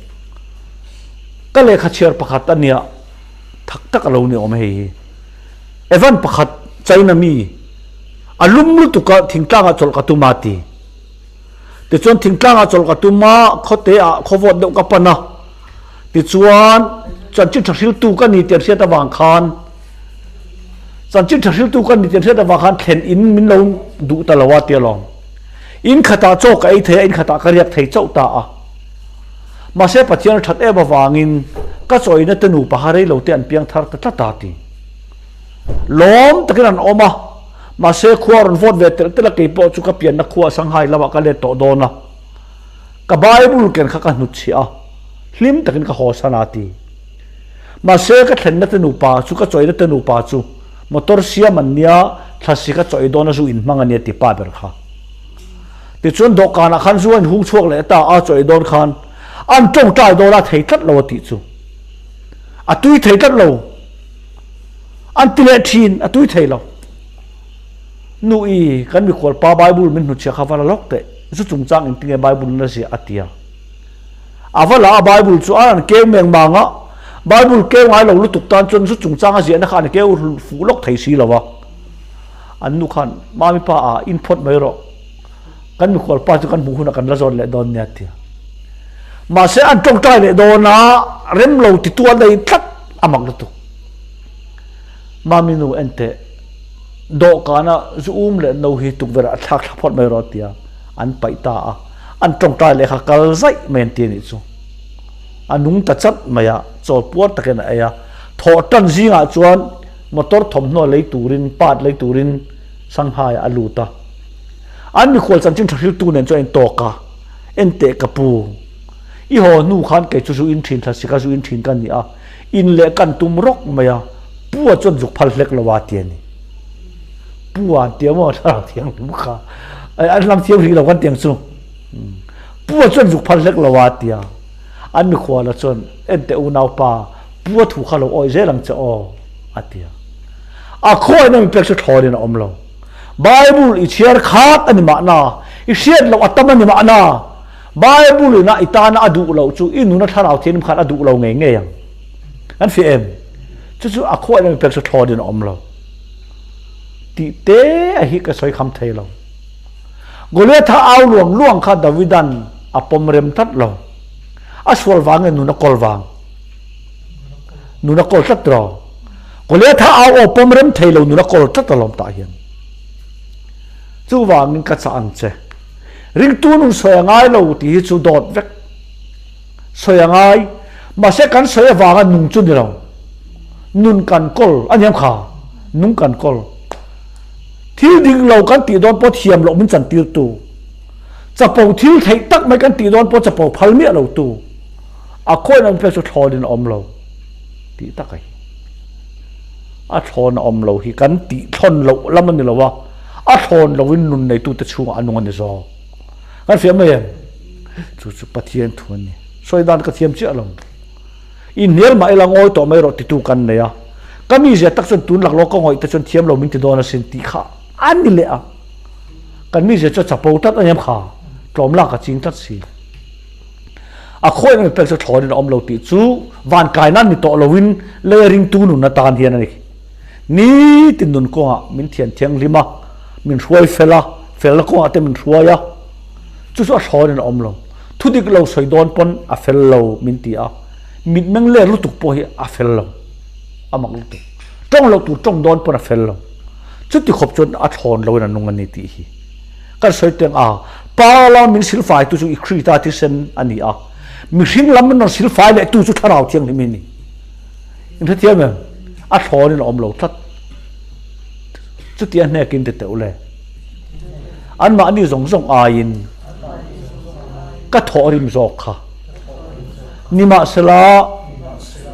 Ka lehkha chhiar pakhat a nia thak tak a lo ni awm hei hi. Evan pakhat China mi a lum lutuk a thingtlangah chawlh ka tum a ti. Tichuan thingtlangah chawlh ka tum a khawte ah khawvawt deuh ka pan a. Tichuan chanchin tha hriltu ka ni tih an hriat avang khan. Chanchin tha hriltu kan ni tih an hriat avang khan thlen in min lo duh ta lo a tia lawm. In khatah chaw ka ei thei a, in khatah ka riak thei chauh ta a. Mahse Pathian a that em avangin ka chawina te nupa kha rei lo te an piang thar ta tlat a ti. Lawm takin an awm a, mahse khua rawn vawt ve telh telh a kei pawh chu ka pianna khua Shanghai lamah ka let tawh dawn a. Ka Bible ken kha ka hnutchhiah a, hlim takin ka haw san a ti. Mahse ka thlenna te nupa chu ka chawina te nupa chu motor siam an nia, thlasi ka chawih dawn a zu inhmang a nia ti pa ber kha. Tichuan dawhkanah khan zu a inhung chhuak leh ta a, chawih dawn khan an tawngtai dawn a thei tlat lo a tih chu. A tui thei tlat lo. An ti leh thin, a tui thei lo. Nu i, kan mikhual pa Bible min hnutchhiah kha va la lawk teh, zu chungchang engtinge Bible in a ziah a ti a. A va la a Bible chu an an keu meng mang a, Bible keu ngai lo lutuk tan chuan zu chungchang a ziahna kha an keu fuh lawk thei si lo a. An nu khan, Mami pa a, in phawt mai rawh, kan mikhual pa chu kan hmuh hunah kan la zawt leh dawn nia a ti a. Mahse an tawngtai leh dawn a, rem lo titu an nei tlat a mak lutuk. Mami nu en teh, dawhkana zu um leh no hi tukverh ah thlak thla phawt mai rawh a ti a, an paih ta a. An tawngtai leh kha kal zaih mai an ti a nih chu. A nung ta chat mai a, chawl puar takin a ei a. Thawh tan zingah chuan motor thawmhnaw lei turin, part lei turin Shanghai ah a lut a. An mikhual chanchin tha hriltu nen chuan a intawk a, Enteh ka pu, i haw hnu khan kei chu zu in thin thla sika zu in thin ka ni a, in leh kan tum rawk mai a, pu a chuan zuk phal hlek lo a ti a ni. Pu a an ti a maw thlarau thianghlim kha, an hlang thiam rih lo kan ti ang chu. Pu a chuan zuk phal hlek lo a ti a, an mikhuala chuan Enteh unaupa, pu a thu kha lo awih zel ang che aw a ti a. A khawiin a mi pek chu thlawnin a awm lo. Bible i chhiar khat a ni mahna, i hriat loh a tam a ni mahna, Bible ina i tana a duh loh chu i nuna thlarau thianghlim khan a duh lo ngei ngei ang. Kan fiah em? Chu chu a khawiin a mi pek chu thlawnin a awm lo. Tih te a hi ka sawi kham thei lo. Goliatha au luang luang kha Davidan a pawm rem tlat lo. A sual vang nge nun a kawl vang? Nun a kawl tlat ro. Goliatha au aw pawm rem thei lo nun a kawl tlat alawm tah hian. Chuvangin ka chah ang che. Ringtu nun sawi a ngai lo tih hi chu dawt vek. Sawi a ngai. Mahse kan sawi avanga nung chu ni lo. Nun kan kawl a niam kha. Nung kan kawl. Thil dik lo kan tih dawn pawh thiam loh min chantirtu. Chapo thil theih tak mai kan tih dawn pawh chapo phal miah lo tu. A khawiin awm phei chu thlawnin a awm lo tih tak a hi. A thlawn a awm lo hi kan tih thlawn loh lam a ni lo a, a thlawn loin nun neitute chhungah a nung a ni zawk. Kan hria mai em? Chu chu Pathian thu a ni. Sawi dan ka thiam chiah lo. I hnial mah ila ngawi tawh mai rawh titu kan nei a. Ka mizia tak chuan tun laklawk ka ngawih te chuan thiam lo min ti dawn asin tih kha a ni leh a. Kan mizia chu a chapo tlat a niam kha, tlawm lak a ching tlat si. A khawiah mi pek chu thlawnin a awm lo tih chu van kai nan ni tawh loin lei a ringtu nun atan hian a ni. Nitin nun kawngah min thian thianghlim a, min hruai fel a, felna kawngah te min hruai a, chu chu a thlawnin a awm lo. Thu dik lo sawi dawn pawn a fel lo min ti a, mitmeng ler lutuk pawh hi a fel lo, a mak lutuk. Tawng loh tur tawng dawn pawn a fel lo. Chuti khawp chuan a thlawn loin a nung a ni tih hi kan sawi teng a, Pa lam min silfai tu chu i Krista thisen a ni a, mihring lam min rawn silfai leh tu chu Thlarau Thianghlim hi a ni. In hrethiam em? A thlawnin a awm lo tlat. Chuti a hnekin ti teuh le. Anmahni zawng zawng aiin ka thawhrim zawk kha. Nimahsela,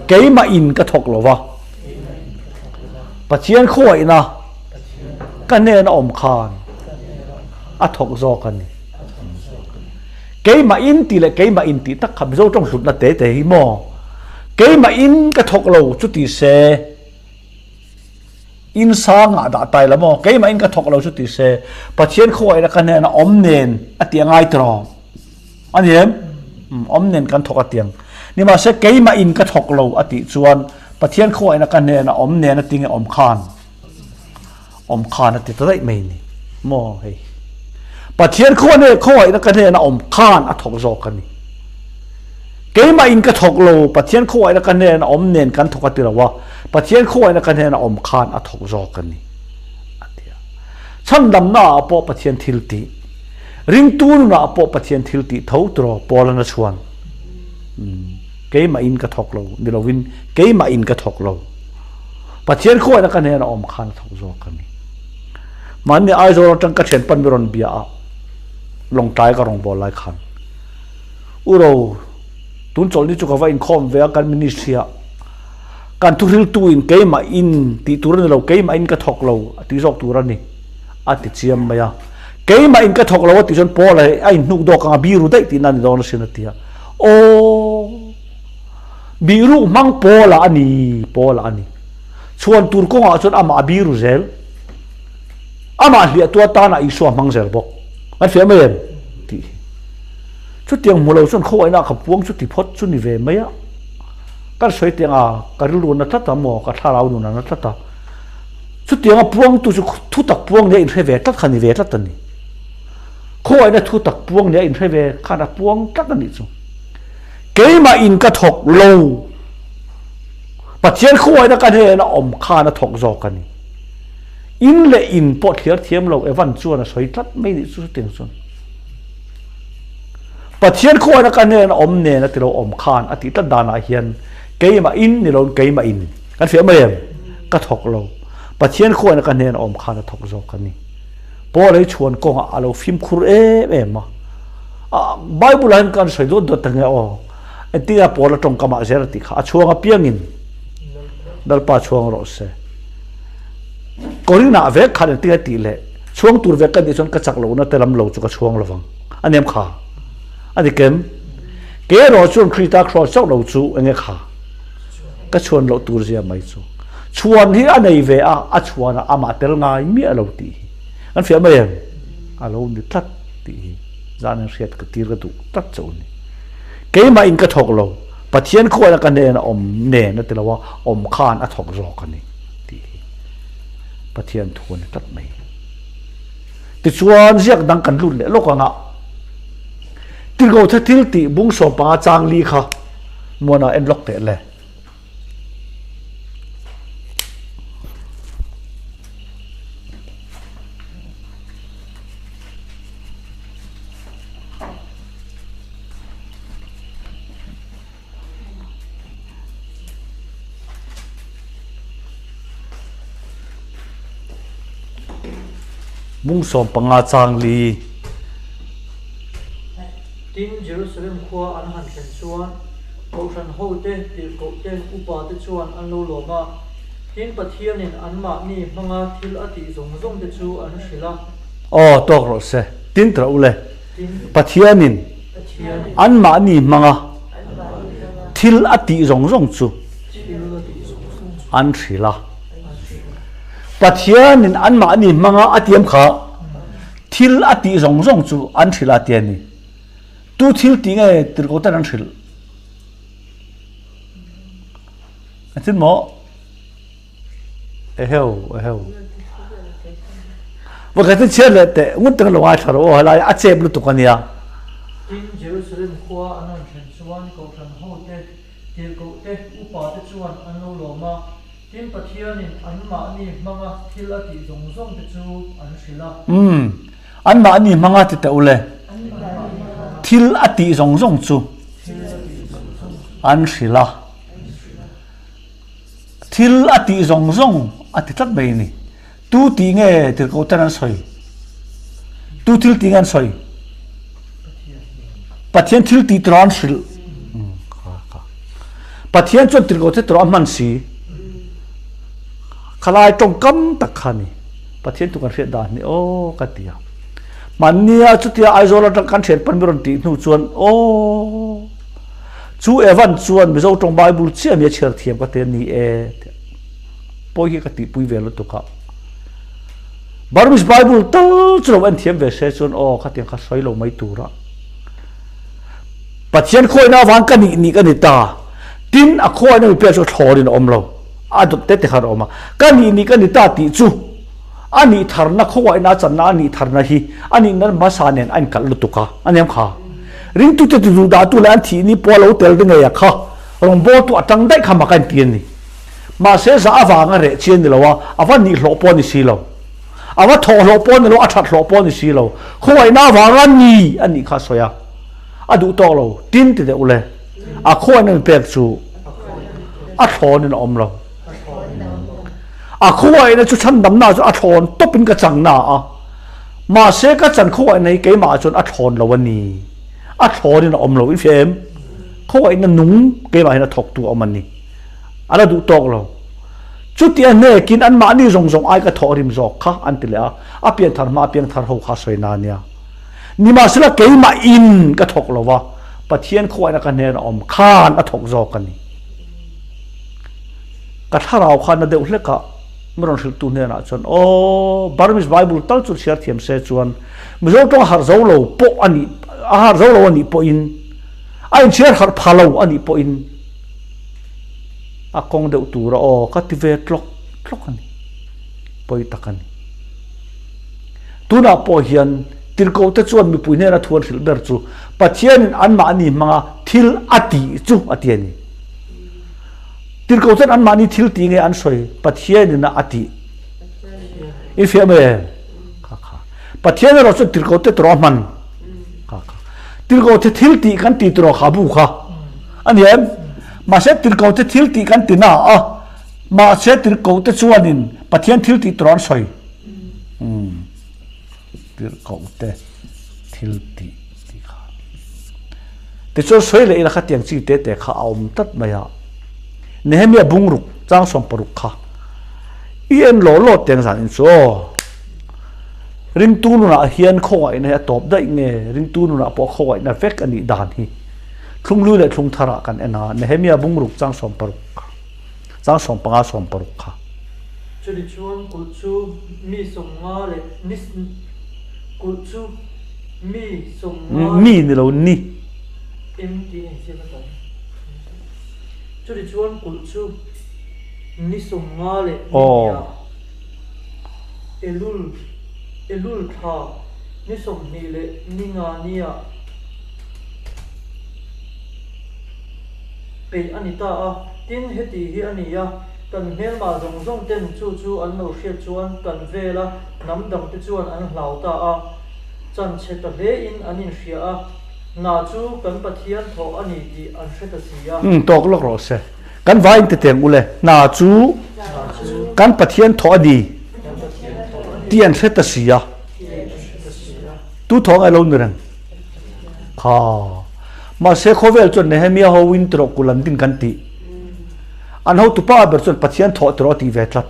keimah in ka thawk lo va, Pathian khawiahna ka hnena awm khan a thawk zawk a ni. Keimah in tih leh keimah in tih tak kha Mizo tawng hlutna te te hi maw? Keimah in ka thawk lo chu ti se, in sangah dah tai la maw? Keimah in ka thawk lo chu ti se, Pathian khawiahna ka hnena awm nen a ti a ngai tiraw? A ni em? Awm nen kan thawk a tiang. Nimahse keimah in ka thawk lo a tih chuan Pathian khawiahna ka hnena awm nen a tinge awm khan awm khan a ti ta daih mai ni maw hei. Pathian khawiahna khawiahna ka hnena awm khan a thawk zawk a ni. Keimah in ka thawk lo Pathian khawiahna ka hnena awm nen kan thawk a ti lo a. Pathian khawngaihna ka hnena awm khan a thawk zawk a ni, a ti a. Chhandamnaah pawh Pathian thil tih, ringtu nunah pawh Pathian thil tih tho tiraw Paul-an a chhuan. Keimahin ka thawk lo ni lovin keimahin ka thawk lo. Pathian khawngaihna ka hnena awm khan a thawk zawk a ni. Mahni Aizawl atang ka thian pan mi rawn bia a, Lawngtlai ka rawngbâwl lai khan. U Ro, tun chawlhni chu ka va inkhawm ve a kan ministry ah. Kan thuhriltu in keimah in tih tur a ni lo, keimah in ka thawk lo a tih zawk tur a ni a ti chiam mai a. Keimah in ka thawk lo a tih chuan Paul a a inhnuk dawk ang a biru daih tihna a ni dawn asin a ti a. Aw! Biru hmang Paul-a a ni, Paul-a a ni. Chhuan tur kawngah chuan amah a biru zel. Amah hliahtu atana Isua hmang zel bawk. Kan fiah mai em? Tih hi. Chutiang hmu lo chuan khawngaihna ka puang chu ti phawt chu ni ve mai a. Kan sawi tiang a, ka rilru na tlat a maw, ka thlarau nun a na tlat a. Chutiang a puangtu chu thu tak puang nia inhre ve tlat kha ni ve tlat a ni. Khawngaihna thu tak puang nia inhre ve khan a puang tlat a nih chu. Keimah in ka thawk lo. Pathian khawngaihna ka hnena awm khan a thawk zawk a ni. In leh in pawh thliar thiam lo Evan chuan a sawi tlat mai nih chu chutiang chuan. Pathian khawngaihna ka hnena awm nen a ti lo awm khan a tih tlat danah hian keimah in ni loin keimah in kan hriat mai em? Ka thawk lo. Pathian khawngaihna ka hnena awm khan a thawk zawk a ni. Paul hi chhuan kawngah a lo fimkhur em em a. Bible ah hian kan sawi dawt dawt ange aw. Engtin a Paul a tawngkamah zel a tih kha a chhuang apiangin Lalpa chhuang rawh se. Korinah vek khan engtin a tih leh chhuang tur vek ka nih chuan ka chak lohna te lam lo chu ka chhuang lovang. A nem kha. A ni kem. Ke erawh chuan Krista Kraws chauh lo chu enge kha? Ka chhuan loh tur zia mai chu. Chhuan hi a nei ve a, a chhuan a amah tel ngai miah lo tih hi. Kan fiah mai em? A lo ni tlat tih hi zan in hriat ka tir ka duh tlat chauh a ni. Keimah in ka thawk lo, Pathian khuaina ka hnena awm nen a ti lo a, awm khan a thawk zawk a ni tih hi Pathian thu a ni tlat mai. Tichuan ziak dang kan lut leh lawk ang a, Tirhkohtha thil tih bung 15 chang li kha muana en lawk teh le. Bung 15 chang li. Tin, Jerusalem khua an han thlen chuan Kohhran hote, tirhkohte, upate chuan an lo lawm a. Tin, Pathianin anmahni hmanga thil a tih zawng zawngte chu an hrilh a. Aw, tawk rawh se. Tin tawh u le. Pathianin anmahni hmanga thil a tih zawng zawng chu an hrilh a. Pathianin anmahni hmanga a tiam kha thil a tih zawng zawng chu an hrilh a ti a ni. Tu thil tih nge tirhkohten an hrilh? A chin maw? Eheu, eheu. Pakhat in chhiar leh teh, ngun tak lo ngaithla rawh aw, helai a chep lutuk a nia. Tin, Jerusalem khua an rawn thlen chuan Kohhran hote, tirhkohte, upate chuan an lo lawm a, tin Pathianin anmahni hmanga thil a tih zawng zawngte chu an hrilh a. Umm, anmahni hmanga ti teh ule, thil a tih zawng zawng chu an hrilh a. Thil a tih zawng zawng a ti tlat mai a ni. Tu tih nge tirhkoh ten an sawi? Tu thil tih nge an sawi? Pathian thil tih tura an hrilh. Pathian chuan tirhkoh te tura a hman si. Khalai tawngkam tak kha ni. Pathian tu kan hriat dan ni aw ka ti a. Hmannia chutia Aizawl atang kan thian pan mi rawn tih hnu chuan aw Chu Evan chuan Mizo tawng Bible chiah mi a chhiar thiam ka ti a ni e tih pawi hi ka tihpui ve lutuk a. Burmese Bible tal chu lo en thiam ve se chuan aw khatiang kha sawi lo mai tur a. Pathian khawina avang ka nih nih ka ni ta. Tin a khawina mi pek chu thlawrin a awm lo. A dawt te te khan a awm a. Ka nih nih ka ni ta tih chu a nih tharna khawngaihna a channa a nih tharna hi a nihna hmasa nen a inkalh lutuk a, a nem kha. Ringtute ti duh dahtu leh an thih ni pawh a lo tel te ngei a kha rawngbawltu a tang daih kha mak a inti a ni. Mahse zah avanga reh chi a ni lo a, a va nihlawh pawh a ni si lo. A va thawhhlawh pawh a ni lo, a thathlawh pawh a ni si lo. Khawngaihna avanga ni a nih kha a sawi a, a duh tawk lo. Tin ti deuh ule, a khawngaihna mi pek chu a thlawnin a awm lo. A khawngaihna chu chhandamna chu a thlawn tawpin ka chang na a, mahse ka chan khawngaihna hi keimah chuan a thlawn lo a ni. A thlawnin a awm lo. I hria em? Khawngaihna nung keimah hian a thawktu a awm a ni. A la duh tawk lo. Chuti a hnekin anmahni zawng zawng ai ka thawh rim zawk kha an ti leh a, a pianthar hma a piangthar ho kha sawi na nia. Nimahsela keimah in ka thawk lo va, Pathian khawngaihna ka hnen a awm khan a thawk zawk a ni. Ka thlarau kha na deuh hlek a, mi rawn hrilhtu hnenah chuan, Aw, Burmese Bible tal chu chhiar thiam se chuan Mizo tawng a harh zo lo pawh a nih, a harh zo lo a nih pawhin, a inchhiar harh pha lo a nih pawhin, a kawng deuh tur a aw ka ti ve tlawk tlawk a ni, pawi tak a ni. Tunah pawh hian tirhkohte chuan mipui hnena thu an hrilh ber chu Pathianin anmahni hmanga thil a tih chu a ti a ni. Tirhkoh chuan anmahni thil tih nge an sawi Pathianin a tih. I fiah mai em? Kha kha. Pathian erawh chuan tirhkohte tawrh a hman. Kha kha. Tirhkohte thil tih kan ti tawrh kha bu kha. A ni em? Mahse tirhkohte thil tih kan ti na a, mahse tirhkohte chuanin Pathian thil tih tur an sawi. Umm. Tirhkohte thil tih tih kha. Tichuan sawi leh ila khatiang chi te te kha a awm tlat mai a. Nehemia bungruk chang 16 kha i en law law teng zan in chu aw. Ringtu nunah hian khawngaihna hi a tawp daih nge ringtu nunah pawh khawngaihna vek a nih dan hi. Thlunglui leh thlungtharah kan en a, Nehemia bungruk chang 60 kha, chang 15 60 kha. Chumi chuan kulh chu mi 50 leh ni kulh chu mi 50 Mi ni lo ni. Em tih a insiam a tam. Chumi chuan kulh chu ni 50 leh ni hniah Elul Elul thla ni 20 leh ni nga niah peih a ni ta a. Tin, heti hi a ni a, kan hmelmah zawng zawng ten chu chu an lo hriat chuan kan vela hnam dangte chuan an hlau ta a, chan chhe ta hlein an inhria a, hna chu kan Pathian thawh a ni tih an hre ta si a. Umm, tawk lawk rawh se. Kan vai in titeng ule, hna chu kan Pathian thawh a ni tih an hre ta si a. Tu thawh ngai lo ni reng. Kha. Mahse khawvel chuan Nehemia ho in tiraw kul an din kan tih. An hotu pa ber chuan Pathian thawh tiraw a tih ve tlat.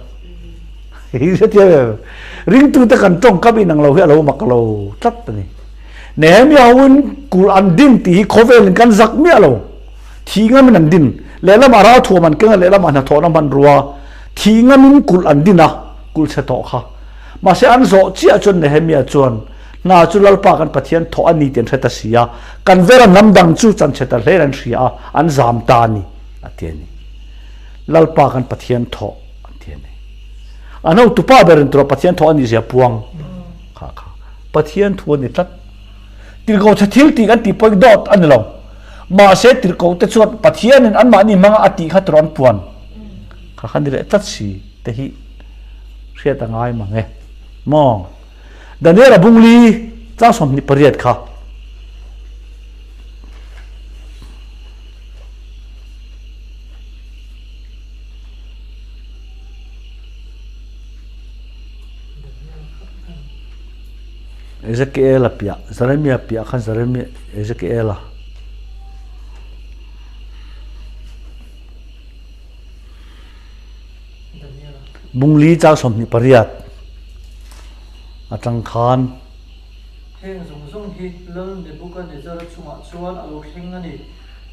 Ringtu te kan tawngkam inang lo hi a lo mak lo tlat a ni. Nehemia ho in kul an din tih hi khawvel in kan zak miah lo. Thih ngam in an din. Lehlamah ralthuam an keng a, lehlamah hnathawhna hmanrua. Thih ngam in kulh an din a, kulh chhe tawh kha. Mahse an zawh chiah chuan Nehemia chuan Hna chu Lalpa kan Pathian thawh a ni tih an hre ta si a, kan vera hnam dang chu chanchhe ta hlein an hria a, an zam ta a ni, a ti a ni. Lalpa kan Pathian thawh an ti a ni. An hotupa berin tura Pathian thawh a nih zia puang kha kha Pathian thu a ni tlat. Tirhkoh chhe thil tih kan tih pawhin dawt a ni lo. Mahse tirhkoh te chuan Pathianin anmahni hmanga a tih kha tura an puan kha kha ni leh tlat si te hi hriat a ngai mang e. Maw? Daniel a bung li chang 28 kha. Ezekiel a piah, Jeremia piah khan Jeremia Ezekiel a. Bung li chang 28 atang khan. Heng zawng zawng hi Lal Nebuchadnezzar-a chungah chuan a lo thleng a ni.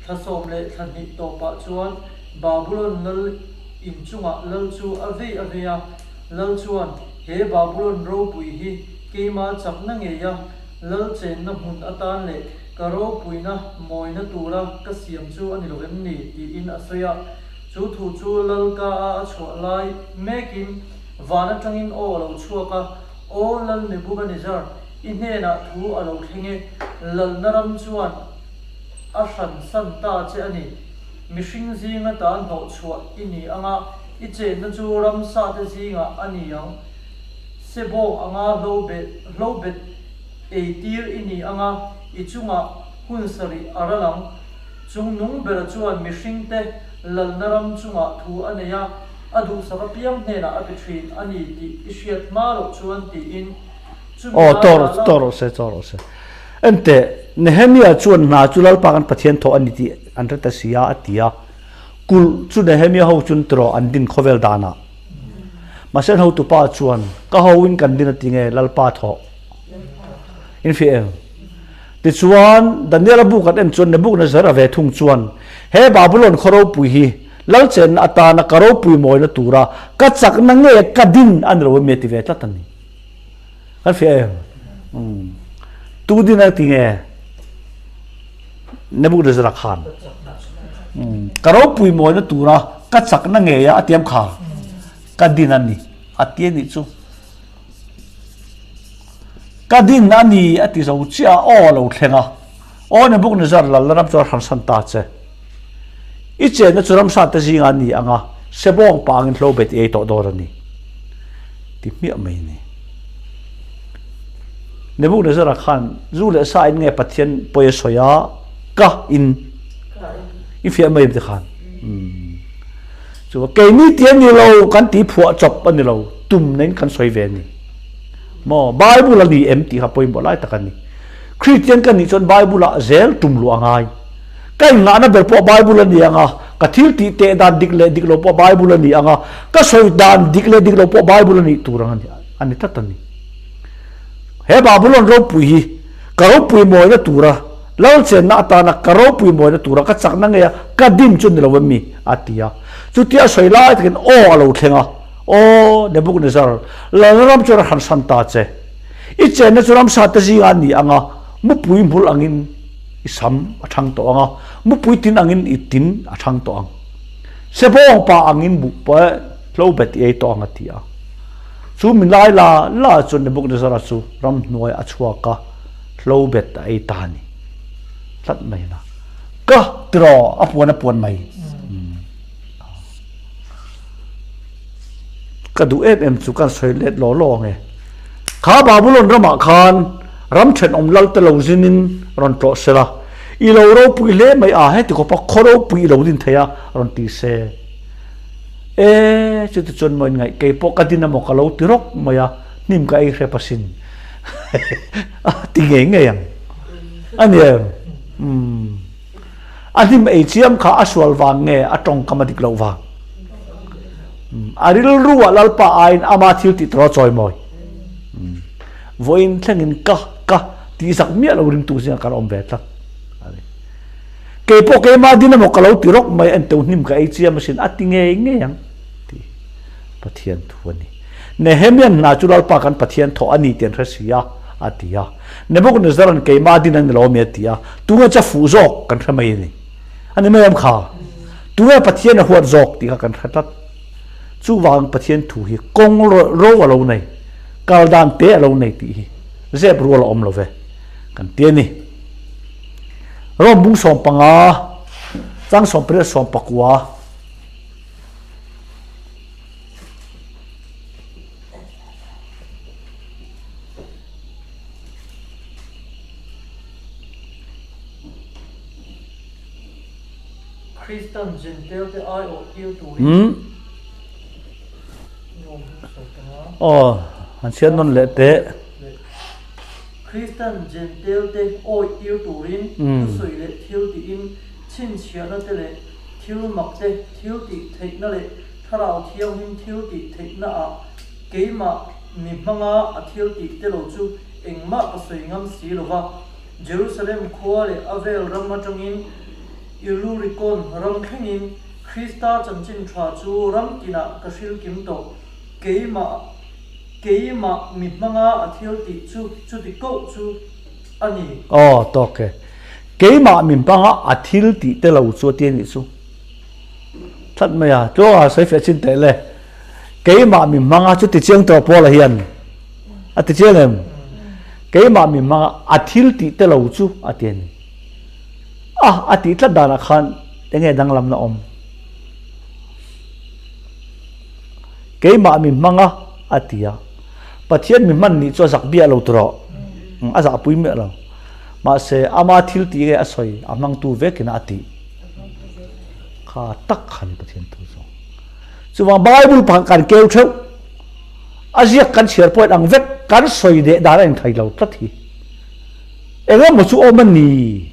Thla sawm leh thla hnih tawpah chuan Babulon lal in chungah lal chu a vei a vei a. Lal chuan, He Babulon ropui hi keima chakna ngeia lal chenna hmun atan leh ka ropuina mawina tura ka siam chu a ni lo em ni? tiin a sawi a. Chu thu chu Lal ka-a a chhuah lai mekin van atangin aw a lo chhuak a, Aw Lal Nebuchadnezzar, i hnenah thu a lo thleng e, lalna ram chuan a hran san ta che a ni. Mihring zinga ta hnawh chhuah i ni anga. I chenna chu ramsate zingah a ni ang. Sebawng anga hlobet eitir i ni anga i chungah hun sarih a ral ang. Chung nung bera chuan mihringte lalna ram chungah thu a nei a, a duhsak apiang hnenah a pe thin a ni tih i hriat hma loh chuan tiin chumi Aw, lai tawh la rawh, la. tawh rawh se, tawh rawh se. Enteh, Nehemia chuan hna chu Lalpa kan Pathian thawh a ni tih an hre ta si a, a ti a. Kulh chu Nehemia ho chuan tiraw an din khawvel danah. Mahse an hotupa chuan, Ka hoin kan din a ti nge, Lalpa thawh. In hria em? Tichuan, Daniela bu kan en chuan Nebuchadnezzar-a ve thung chuan, He Babulon khaw ropui hi lal chenna atana ka ropui mawina tura ka chakna nge ka din a ni lo em? a ti ve tlat a ni. Kan hria em? Umm. Tu din a ti nge? Nebuchadnezzar-a khan. Umm. Ka ropui mawina tura ka chakna ngeia a tiam kha ka din a ni a ti a nih chu. Ka din a ni a ti zo chiah a, aw a lo thleng a. Aw Nebuchadnezzar lalna ram chu a hransan ta che. I chenna chu ramsa te zingah a ni ang a, sebawng pangin hlo bet i ei tawh dawn a ni. Ti hmiah mai a ni. Nebuchadnezzar-a khan zu leh sa in nge Pathian pawi a sawi a, ka in i fiah mai ti khan. Chu keini ti a ni lo, kan ti phuah chawp a ni lo, tum na in kan sawi ve a ni. Maw Bible a ni em tih kha pawimawh lai tak a ni. Kristian ka nih chuan Bible ah zel tum luh a ngai. Ka inngahna ber pawh Bible a ni ang a, ka thil tih teh dan dik leh dik lo pawh Bible a ni ang a, ka sawi dan dik leh dik lo pawh Bible a nih tur ang a ni, a ni tlat a ni. He Babylon ropui hi ka ropui mawina tura Lal chenna atana ka ropui mawina tura ka chakna ngei a, ka dim chu ni lo em mi? a ti a. Chutia a sawi lai takin aw a lo thleng a, Aw Nebuchadnezzar, lalna ram chu a hransan ta che. I chenna chu ramsa te zingah a ni ang a, mupui hmul angin i sam a thang tawh ang a, mupui tin angin i tin a thang tawh ang. Sebawng pa angin buh pawh hlo bet i ei tawh ang a ti a. Chu mi lai la la chuan Nebuchadnezzar-a chu ramhnuai a chhuak a, Hlo bet a ei ta ni. Tlat mai na. Ka tiraw a puan a puan mai. Ka duh em em chu kan sawi let law law ang e. Kha Babulon ramah khan ram thenawm lal te lo zinin rawn tlawh se la, i lo ropui hle mai a, heti khawpa khaw ropui i lo din thei a rawn ti se. E, chuti chuan maw inngaih kei pawh ka din emaw ka lo ti rawk mai a, hnim ka ei hrep asin. A ti ngei ngei ang. A ni em? Umm. A hnim ei chiam kha a sual vang nge a tawngkam a dik loh vang? Umm. A rilru ah Lalpa aiin ama thil tih tur a chawi mawi. Umm. Vawiin thlengin ka ka tih zak miah lo ringtu zingah kan awm ve tlat. A ni. Kei pawh keimah din emaw ka lo ti rawk mai enteu hnim ka ei chiam asin a ti ngei ngei ang. Tih Pathian thu a ni. Nehemian hna chu Lalpa kan Pathian thawh a ni tih an hre si a, a ti a. Nebuchadnezzar-a'n keimah din a ni lo ami a ti a, tunge cha fuh zawk kan hre mai a ni. A ni mai em kha? Tunge Pathian a huat zawk tih kha kan hre tlat. Chuvangin Pathian thu hi kawng ro a lo nei, kal dan te a lo nei tih hi zep rual a awm lo ve kan ti a ni. Rom bung 15, chang 18 19. Kristan Jentail-te aiawh tir turin Aw, han chhiat nawn leh teh. Kristan Jentail-te awih tir turin thusawi leh thil tiin chhinchhiahna te leh Thil mak te, thil tih theihna leh Thlarau Thianghlim thil tih theihna ah keimah mi hmanga a thil tih te lo chu engmah ka sawi ngam si lo va. Jerusalem khua leh a vel ram atangin Illurikon ram thlengin Krista chanchin tha chu ram tinah ka hril kim tawh. Keimah keimah mi hmanga a thil tih chu chuti koh chu a ni. Aw, tawk e. Keimah min panga a thil tih te lo chu a ti a nih chu. That mai a, tluanga sawi feh chin teh le. Keimah min hmanga chu ti chiang tawh Paula hian a ti chiang em? Keimah min hmanga a thil tih te lo chu a ti a ni. A, a tih tlat danah khan enge danglamna awm? Keimah mi hmang a, a ti a. Pathian mi hman nih chu a zak biah lo tawh. A zahpui miah lo. Mahse, ama thil tih nge a sawi, a hmangtu vekin a tih kha tak kha ni Pathian thu chu. Chuvang Bible pakhat kan keu theuh, a ziak kan chhiar pawhin ang vek kan sawi leh dan a inthai lo tlat hi. Engemaw chu awm a ni,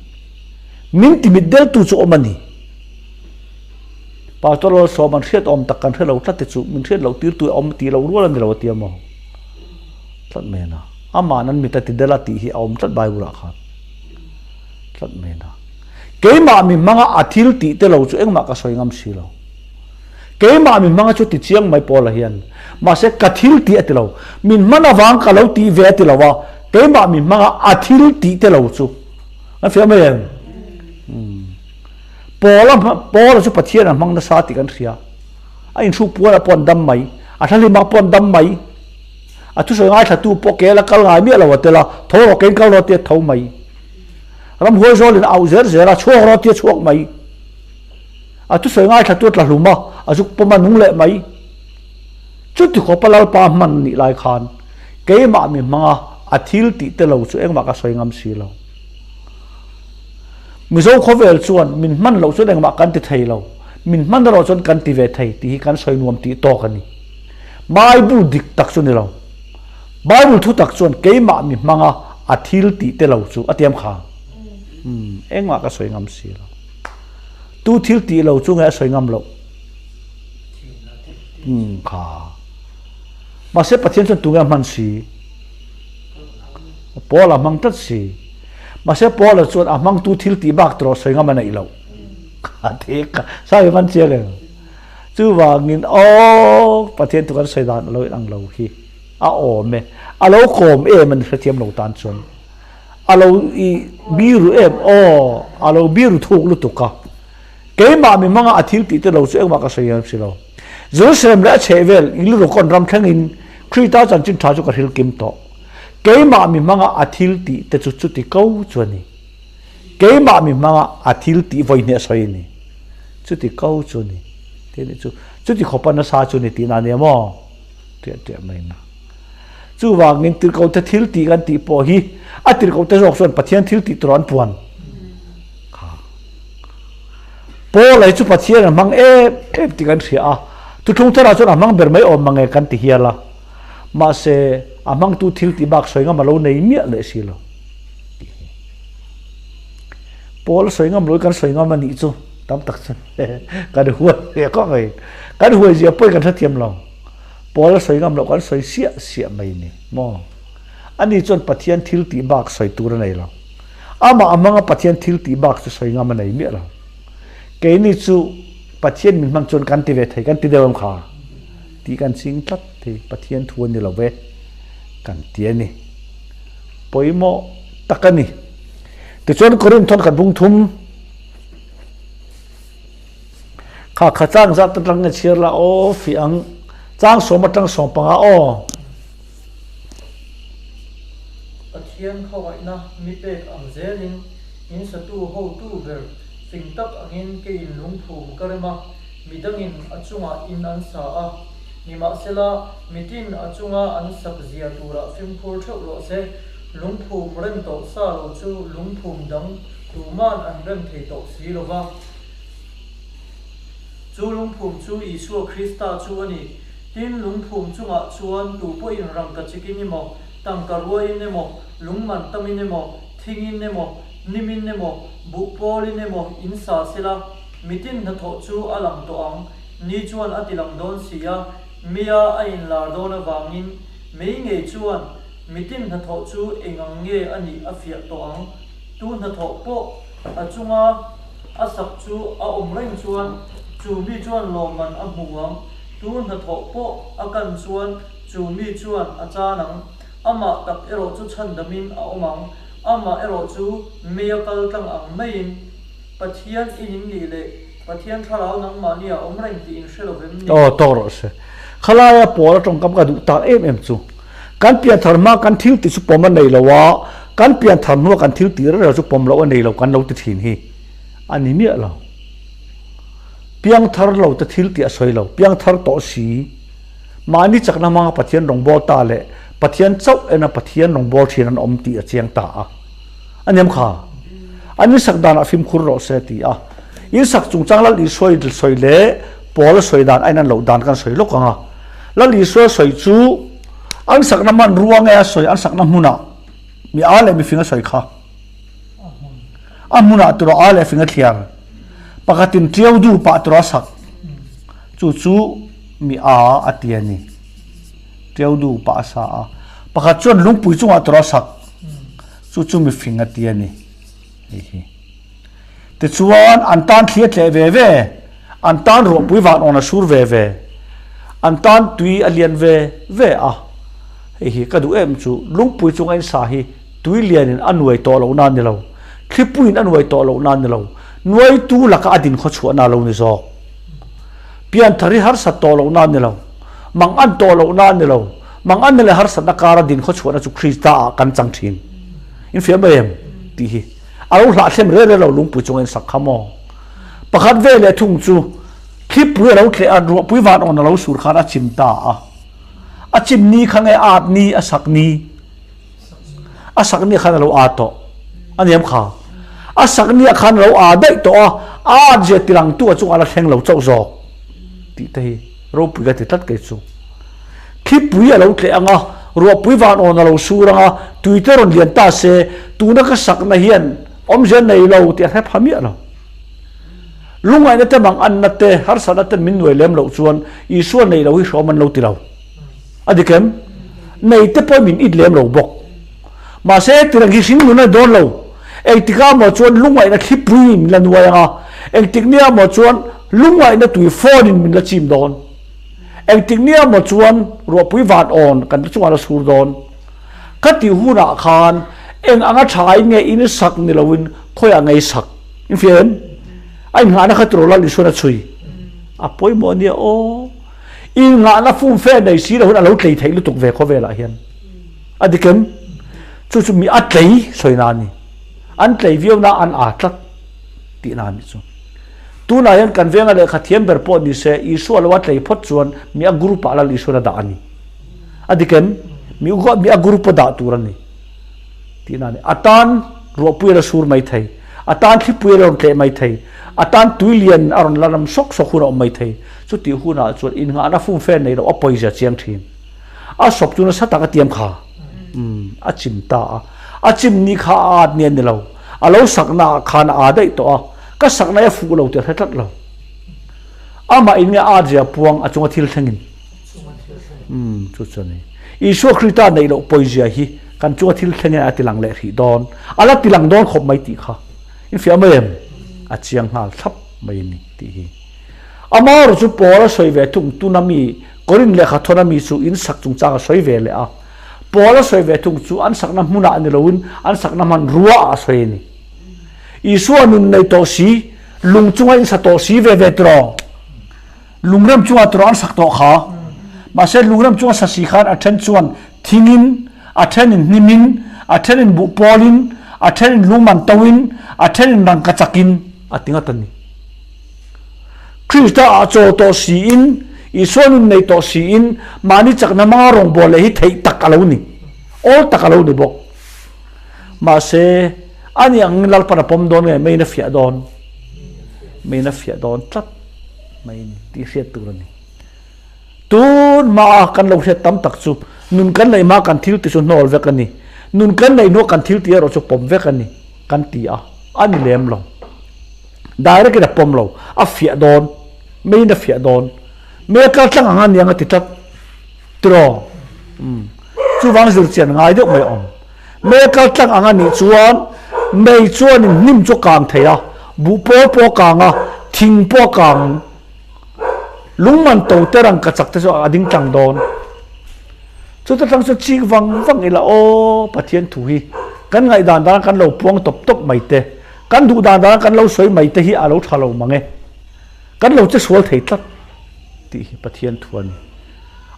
min timit deltu chu awm a ni. Pastor Lalsawm an hriat awm tak kan hre lo tlat te chu min hriat loh tirtu awm tih loh rual a ni lo a ti a maw? Tlat mai a na. Ama'n an mit a ti del a tih hi a awm tlat Bible ah khan. Tlat mai a na. Keimah mi hmanga a thil tih te lo chu engmah ka sawi ngam si lo. Keimah mi hmanga chu ti chiang mai Paula hian. Mahse ka thil tih a ti lo. Min hman avang ka lo tih ve a ti lo a, keimah mi hmanga a thil tih te lo chu. Kan fiah mai em? Paula Paula chu Pathian a hmang nasa tih kan hria. A inhruk pualah pawh an dam mai. A thlahlimah pawh an dam mai. A thusawi ngaithlatu pawh ke la kal ngai miah lo a tel a, tho rawh kein kal rawh tia tho mai. Ramhuai zawlin a auh zer zer a, chhuak rawh tia chhuak mai. A thusawi ngaithlatu a tla hlum a, a zuk pawm a nung leh mai. Chuti khawpa Lalpa hman nih lai khan keimah mi hmanga a thil tih te lo chu engmah ka sawi ngam si lo. Mizo khawvel chuan min hman loh chuan engmah kan ti thei lo, min hman erawh chuan kan ti ve thei tih hi kan sawi nuam tih tawk a ni. Bible dik tak chu ni lo. Bible thu tak chuan keimah mi hmanga a thil tih te lo chu a tiam kha. Umm, engmah ka sawi ngam si lo. Tu thil tih lo chu nge a sawi ngam loh? Umm kha. Mahse Pathian chuan tunge a hman si? Paul a hmang tlat si. Mahse Paul-a chuan a hmangtu thil tih bak tawh sawi ngam a neih loh. Kha te ka sawi man chiang em? Chuvangin aw Pathian chu kan sawi dan a lo inang lo hi a awm e. A lo kawm em a ni hrethiam lo tan chuan. A lo i biru em aw a lo biru thuk lutuk a. Keimah mi hmanga a thil tih te lo chu engmah ka sawi em si lo. Jerusalem leh a chhehvel Ilurukon ram thlengin Krita chanchin tha chu ka hril kim tawh. Keimah mi hmanga a thil tih te chu chuti ko chu a ni. Keimah mi hmanga a thil tih vawi hnih a sawi a ni. Chuti ko chu a ni. Tih a nih chu. Chuti khawpa nasa chu a ni tihna a nia maw? Tiah tiah mai na. Chuvangin tirhkohte thil tih kan tih pawh hi a tirhkohte zawk chuan Pathian thil tih tur an puan. Kha. Paul-a hi chu Pathian a hmang em em tih kan hria a. Thuthlung tharah chuan a hmang ber mai awm mange kan ti hial a. Mahse, a hmangtu thil tih bak sawi ngam a lo nei miah leh si lo. Tih hi. Paul sawi ngam lo i kan sawi ngam a nih chu tam tak chuan kan huai ve kawk mai. Kan huai zia pawhin kan hrethiam lo. Paul a sawi ngam loh kan sawi siah siah mai ni maw? Ani chuan Pathian thil tih bak sawi tur a nei lo. Amah a hmanga Pathian thil tih bak chu sawi ngam a nei miah lo. Keini chu Pathian min hmang chuan kan ti ve thei, kan ti deuh em kha? Tih kan ching tlat thei, Pathian thu a ni lo ve kan ti a ni. Pawimawh tak a ni. Tichuan Korinth thawn khat bung thum kha kha chang zat atang nge chhiar la aw fih ang chang sawm atang sawm panga aw. Pathian khawngaihna mi pek ang zelin in satu hotu ber fing tak angin keiin lungphum ka rem a, midangin a chungah in an sa a. Nimahsela, mitin a chunga an sak zia turah fimkhur theuh rawh se, lungphum rem tawh sa lo chu lungphum dang tuman an rem thei tawh si lo va. Chu lungphum chu Isua Krista chu a ni. Tin, lungphum chungah chuan tu pawhin rangka chikin emaw, tangka ruaiin emaw, lungman tamin emaw, thingin emaw, nimin emaw, buhpawlin emaw in sa sela, mitin hnathawh chu a lang tawh ang. Ni chuan a ti lang dawn si a, mia a inlar dawn avangin mei ngei chuan mitin hnathawh chu eng ang nge a nih a fiah tawh ang. Tu hnathawh pawh a chunga a sak chu a awm reng chuan chu mi chuan lawmman a hmu ang. Tu hnathawh pawh a kan chuan chu mi chuan a chan ang. Amah tak erawh chu chhandamin a awm ang. Amah erawh chu meia kal tlang ang maiin Pathian in in nih leh Pathian thlarau nangmahni a awm reng tih in hre lo vem ni? Aw, tawk rawh se. Khalaia pawl a tawngkam ka duh tak em em chu. Kan pianthar hma kan thil tih chu pawm a nei lo a, kan pianthar hnua kan thil tih reng chu pawm loh a nei lo kan lo ti thin hi a ni miah lo. Piangthar lo te thil tih a sawi lo, piangthar tawh si. Mahni chakna hmanga Pathian rawngbâwl ta leh Pathian chauh ena Pathian rawngbâwl ṭhin an awm tih a chiang ta a. A niam kha. An insak danah fimkhur rawh se ti a. Insak chungchang Lal Isua i sawi leh Paula sawi dan a inan loh dan kan sawi lawk ang a. Lal Isua sawi chu an sakna hmanrua nge a sawi an sakna hmunah mi a leh mifing a sawi kha. A hmunah turaw a leh fing a thliar. Pakhatin ṭiau du pah turaw a sak. Chu chu mi a a ti a ni. Ṭiau du pah a sa a. Pakhat chuan lungpui chungah turaw a sak. Chu chu mi fing a ti a ni. Hei hi. Tichuan an tan thli a tleh ve ve, an tan ruahpui van awn a sur ve ve, an tan tui a lian ve ve a. Hei hi ka duh em chu lungpui chunga in sa hi tui lianin a nuai tawh lohna a ni lo, thlipuiin a nuai tawh lohna a ni lo, nuaitu laka a din khawchhuahna a lo ni zawk. Pianthar hi harsat tawh lohna a ni lo, mangan tawh lohna a ni lo, manganna leh harsatna kara din khawchhuahna chu Krista ah kan chang thin. In fiah mai em? tih hi a lo hlahthlem rel rel lo lungpui chunga in sak kha maw? Pakhat ve leh thung chu thlipui a lo tleh a, ruahpui van awn a lo sur khan a chim ta a. A chim ni kha nge at ni a sak ni? A sak ni khan a lo aa tawh a niam kha. A sak ni ah khan a lo aa daih tawh a, a at zia tilangtu a chungah a la thleng lo chauh zawk tih te hi ropui ka ti tlat kei chu. Thlipui a lo tleh ang a, ruahpui van awn a lo sur ang a, tui te rawn lian ta se, tuna ka sakna hian awmzia nei lo tih a hre pha miah lo. Lungngaihna te mang anna te, harsatna ten min nuai lem loh chuan Isua nei lo hi hrawm an lo ti lo. A dik em? Nei te pawhin min it lem lo bawk. Mahse, tirang hi hring nun a ni dawn lo. Engtikah maw chuan lungngaihna thlipui min la nuai ang a, engtik nia maw chuan lungngaihna tui phone in min la chim dawn. Engtik nia maw chuan ruahpui van awn kan chungah la sur dawn. Ka tih hunah khan eng anga tha in nge in sak ni loin khawiah ngei sak in fiah em? A innghahna kha tiraw Lal Isuan a chhui. A pawimawh ania aw. Innghahna fumfe nei si lo hun a lo tlei theih lutuk ve khawvelah hian. A dik em? Chu chu mi a tlei sawi na a ni. An tlei viau na an aa tlat tih na a nih chu. Tunah hian kan venga lehkha thiam ber pawh ni se Isua lo a tlei phawt chuan mi a group ah Lal Isuan a dah a ni. A dik em? Mi mi a group a dah tur a ni tih na a ni. A tan ruahpui a la sur mai thei, a tan thlipui a rawn tleh mai thei, a tan tui lian a rawn la ram sawk sawk hun a awm mai thei. Chutih hunah chuan innghahna fumfe nei loh a pawizia chiang thin. A sawp chu nasa tak a tiam kha. Umm, a chim ta a. A chim ni kha a at ni a ni lo. A lo sakna ah khan a aa daih tawh a, ka sakna hi a fuh lo tih a hre tlat lo. Amah in nge a at zia puang a chunga thil thlengin. Umm, chu chu a ni. Isua Krista neih loh pawizia hi kan chunga thil thlengin a tilang leh hrih dawn. A la tilang dawn khawp mai tih kha. In fiah mai em? A chiang nghal thlap mai a ni tih hi. Amaherawh chu Paul a sawi ve thung, tuna mi Korin lehkha thawn a mi chu in sak chungchang a sawi ve leh a. Paul a sawi ve thung chu an sakna hmunah ni loin an sakna hmanrua ah a sawi a ni. Isua nun nei tawh si, lung chunga in sa tawh si ve ve tiraw? Lungrem chungah tiraw an sak tawh kha? Mahse lungrem chunga sa si khan a then chuan thingin, a thenin hnimin, a thenin buhpawlin, a thenin lungman toin, a thenin rangkachakin a ti ngat a ni. Krista ah chaw tawh siin, Isua nun nei tawh siin, mahni chakna hmanga rawngbâwl leh hi theih tak a lo ni. Awl tak a lo ni bawk. Mahse, ani angin Lalpan a pawm dawn nge meiin a fiah dawn? Meiin a fiah dawn tlat mai a ni tih hriat tur a ni. Tun hmaa kan lo hriat tam tak chu nun kan neih hmaa kan thil ti chu hnawl vek a ni. Nun kan neih hnuah kan thil ti erawh chu pawm vek a ni kan ti a, a ni lem lo. Direct in a pawm lo, a fiah dawn, meiin a fiah dawn. Mei a kal tlang ang a niang a ti tlat. Tiraw? Umm. Chuvang zir chian ngai deuh mai a awm. Mei a kal tlang ang a nih chuan mei chuanin hnim chu a kang thei a, buh pawl pawh a kang a, thing pawh a kang ang. Lungman to te rangka chak te chu a ding tlang dawn. Chuta tlang chuan chik vang vang ila aw Pathian thu hi kan ngaihdan dan kan lo puang tawp tawp mai te, kan duh dan dan kan lo sawi mai te hi a lo tha lo mang e. Kan lo che sual thei tlat tih hi Pathian thu a ni.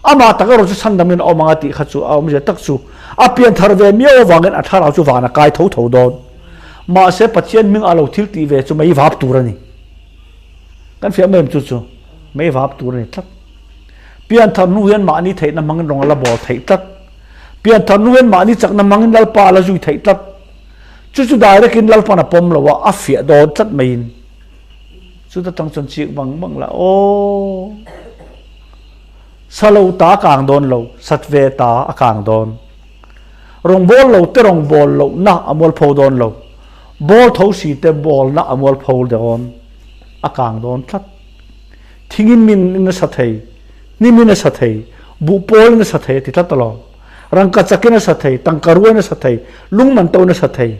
Amah tak erawh chu chhandamin a awm ang a tih kha chu a awmzia tak chu a pian thar ve miau avangin a thlarau chu van a kai tho tho dawn. Mahse Pathian hming a lo thil tih ve chu mei vap tur a ni. Kan fiah mai em chu chu mei vap tur a ni tlat. Pianthar hnu hian mahni theihna hmangin rawng a la bawl theih tlat. Pianthar hnu hian mahni chakna hmangin Lalpa a la zui theih tlat. Chu chu direct in Lalpan a pawm lo a, a fiah dawn tlat maiin. Chuta tang chuan chik bang bang la aw. Sa lo ta a kang dawn lo, sat ve ta a kang dawn. Rawngbawl lo te rawngbawl lohna a mualpho dawn lo, bawl tho si te bawlna a mualpho dawn, a kang dawn tlat. Thingin min in a sa thei, hnimin a sa thei, buhpawlin a sa thei a ti tlat alawm. Rangkachakin a sa thei, tangkaruain a sa thei, lungmantoin a sa thei.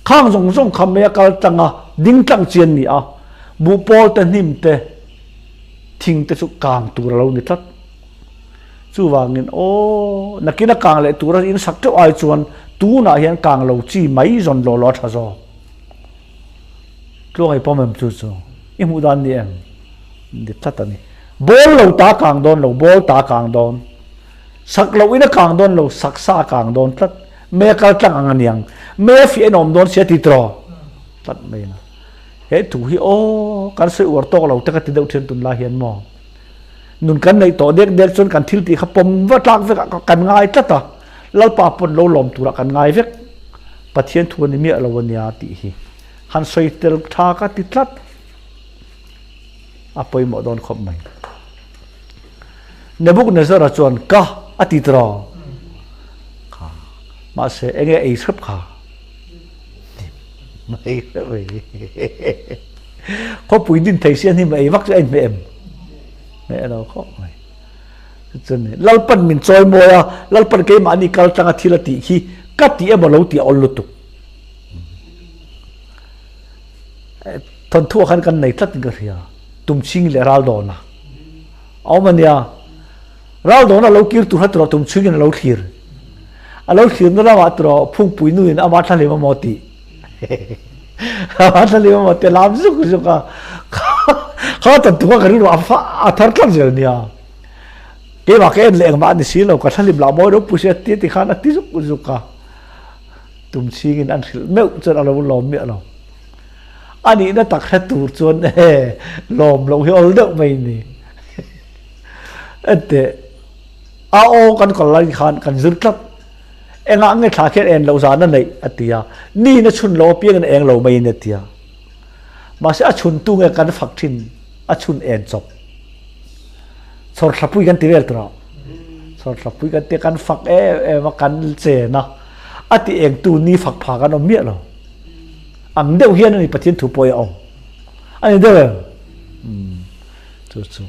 Khang zawng zawng kha mei a kal tlang a, ding tlang chi an ni a, buhpawl te hnim te, thing te chu kang tur a lo ni tlat. Chuvangin aw, nakin a kang leh tura in sak teuh ai chuan tunah hian kang lo chi mai zawn law law a tha zawk. Tluang ei pawm em chu chu i hmuh dan ni em? Ni tlat a ni. Ball lo ta kang dawn lo, ball ta kang dawn. Sak loh in a kang dawn lo, sak sa a kang dawn tlat. Mei a kal tlang ang a niang. Mei a fiah in a awm dawn sia ti tiraw? Tlat mai a. He thu hi aw, kan sawi uar tawk lo te ka ti deuh thian tunlai hian maw? Nun kan neih tawh dek dek chuan kan thil tih kha pawm va tlak vek ah kan ngai tlat a, Lalpa pawn lo lawm turah kan ngai vek. Pathian thu a ni miah lo a nia tih hi han sawi tel tha ka ti tlat. A pawimawh dawn khawp mai. Nebuchadnezzar-a chuan ka a ti tiraw? Kha mahse enge ei hrep kha? Mai hrep ei. Khawpui din thei si a hnim ei vak chu a inhmeh em? Hmeh lo khawp mai. Chuan Lalpan min chawi mawi a, Lalpan keimahni kal tanga thil a tih khi ka tih emaw lo tih a awl lutuk. Thawnthuah khan kan nei tlat in ka hria, Tumchhingi leh Raldawna a awm a nia. Raldawna lo kir tur kha turaw Tumchhingin a lo thlir. A lo thlirna ramah turaw Phungpui nuin ama thlahlim emaw tih. Ama thlahlim emaw tih a lam zuk zuk a. Kha tan tum a ka rilru a thar tlat zel nia. Keimah ka en leh engmah a ni si lo, ka thlahlim lah mawi ropui si a ti ti khan a ti zuk zuk a. Tumchhingin an hrilh meuh chuan a lo lawm miah lo. A nihna tak hre tur chuan e lawm loh hi awl deuh mai ni. Enteh, a aw kan kal lai khan kan zir tlat. Engah nge thla khian en loh zan a neih a ti a, niin a chhun lo apiangin a eng lo maiin a ti a. Mahse a chhun tu nge kan fak thin, a chhun en chawp. Chhawrthlapui kan ti vel tawh. Chhawrthlapui kan tia kan fak em em a, kan chen a, a ti eng tu ni fak pha kan awm miah lo. Ang deuh hian a ni Pathian thu pawh hi a awm. A ni deuh em? Umm chu chu.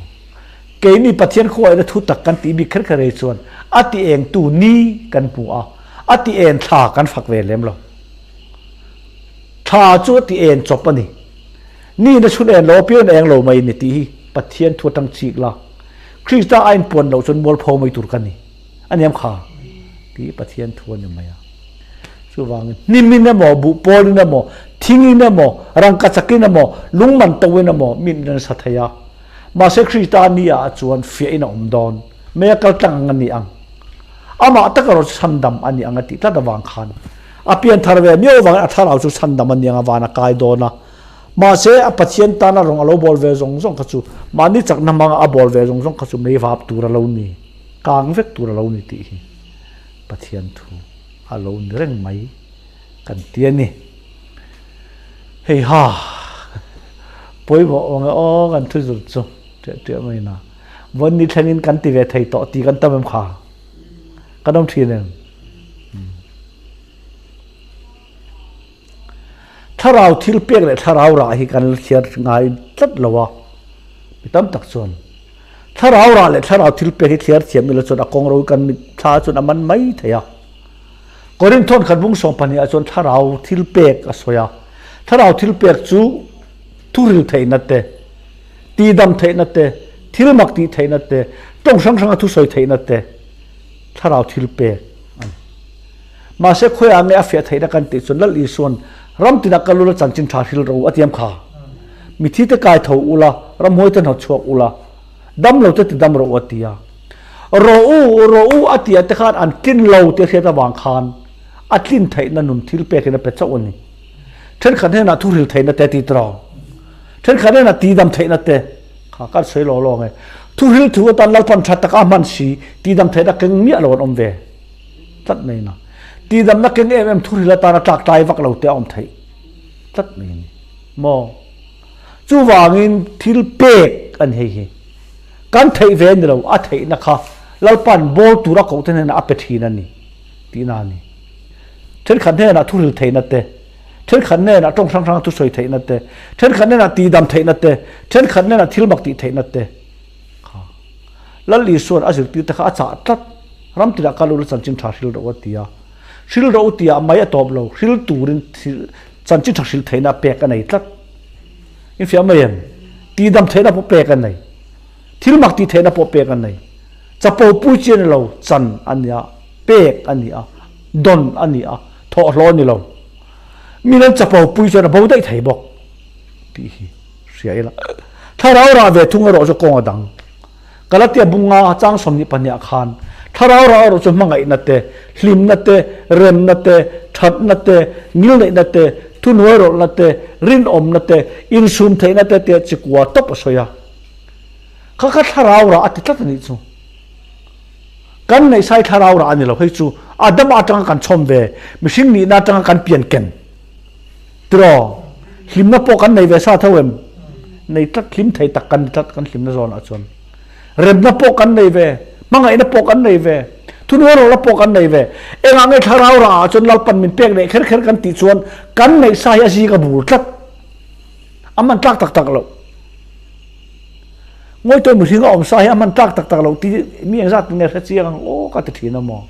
Keini Pathian khuaina thu tak kan tih bik kher kher ei chuan a ti eng tu ni kan hmu a, a ti en thla kan fak ve lem lo. Thla chu a ti en chawp a ni. Ni na chhun en lo apiang eng lo mai ni tih hi Pathian thu atang chik la. Krista a inpuan loh chuan mualpho mai tur ka ni. A niam kha tih Pathian thu a ni mai a. Chuvangin hnimin emaw, buhpawlin emaw, thingin emaw, rangkachakin emaw, lungman toin emaw min in an sa thei a. Mahse Krista ni ah chuan fiahin a awm dawn. Mei a kal tlang ang a ni ang. Amah tak erawh chu chhandam a ni ang a tih tlat avang khan a pianthar ve miau avangin a thlarau chu chhandam a ni ang a van a kai dawn a. Mahse a Pathian tana rawng a lo bawl ve zawng zawng kha chu mahni chakna hmanga a bawl ve zawng zawng kha chu mei vap tur a lo ni, kang vek tur a lo ni tih hi Pathian thu a lo ni reng mai kan ti a ni. Hei ha, pawimawh awng e aw kan thu zir chu ṭiah ṭiah mai na. Vawn ni thlengin kan ti ve thei tawh ti kan tam em kha? Kan awm ṭhin em? Thlarau thil pek leh thlarau rah hi kan hriat ngai tlat lo a, mi tam tak chuan thlarau rah leh thlarau thil pek hi thliar thiam ila chuan a kawng ro kan mit thla chuan a man mai thei a. Korinthawn khat bung 12 ah chuan thlarau thil pek a sawi a, thlarau thil pek chu thuril theihna te, tihdam theihna te, thil mak tih theihna te, tawng hrang hranga thusawi theihna te, thlarau thil pek a ni. Mahse khawiah nge a fiah theihna kan tih chuan Lal Isua'n ram tinah kal ula chanchin tha hril ro a tiam kha. Mithi te kai tho ula, ramhuai te hnawt chhuak ula, dam lo te ti dam ro a ti a. Ro u, ro u a tih ah te khan an tlin lo tih a hriat avang khan a tlin theihna nun thil pekin a pe chauh a ni. Thenkhat hnenah thu hril theihna te a ti tawh. Thenkhat hnenah ti dam theihna te kha kan sawi law law nge. Thuhril thu atan Lalpan tha taka a hman si, tihdam theihna keng miah lo an awm ve tlat mai na. Tihdamna keng em em thuhril atana tlak tlai vak lo te a awm theih tlat mai a ni maw? Chuvangin thil pek a ni hei hi. Kan theih ve a ni lo, a theihna kha Lalpan bawl tura koh te hnenah a pe thin a ni tihna a ni. Thenkhat hnenah thuhril theihna te, thenkhat hnenah tawng hrang hranga thusawi theihna te, thenkhat hnenah tihdam theihna te, thenkhat hnenah thil mak tih theihna te kha Lal Isua'n a zirtirte kha a chah tlat. Ram tinah kal ula chanchin tha hril rawh u a ti a. Hril rawh u tihah mai a tawp lo, hril turin chanchin tha hril theihna pek a nei tlat. Infiah mai em? Tihdam theihna pawh pek a nei. Thil mak tih theihna pawh pek a nei. Chapo pui chi a ni lo, chan a ni a, pek a ni a, dawn a ni a, thawhhlawh a ni lo. Mi lan chapo pui chuan a bo daih thei bawk tih hi hria ila. Thlarau rah ve thung erawh chu kawng a dang. Galatia bunga chang 22 ah khan thlarau rah erawh chu hmangaihna te, hlimna te, remna te, thatna te, ngilneihna te, thuhnuai rawlhna te, rinawmna te, insum theihna te tia chikua tawp a sawi a. Kha kha thlarau rah a ti tlat a nih chu. Kan ngaihsai thlarau rah a ni lo, hei chu Adama atanga kan chhawm ve, mihring nihna atanga kan pian ken. Tiraw? Hlimna pawh kan nei ve sa tho em? Nei tlat, hlim thei tak kan ni tlat kan hlimna zawnah chuan. Remna pawh kan nei ve, hmangaihna pawh kan nei ve, thunuairawlna pawh kan nei ve. Engah nge thlarau rah ah chuan Lalpan min pek leh kher kher kan tih chuan kan ngaihsa hi a zing a bur tlat. A man tlak tak tak loh. Ngawitawih mihring a awm sa hi a hman tlak tak tak loh tih mi engzat nge hre chiang ang aw ka ti thin a maw.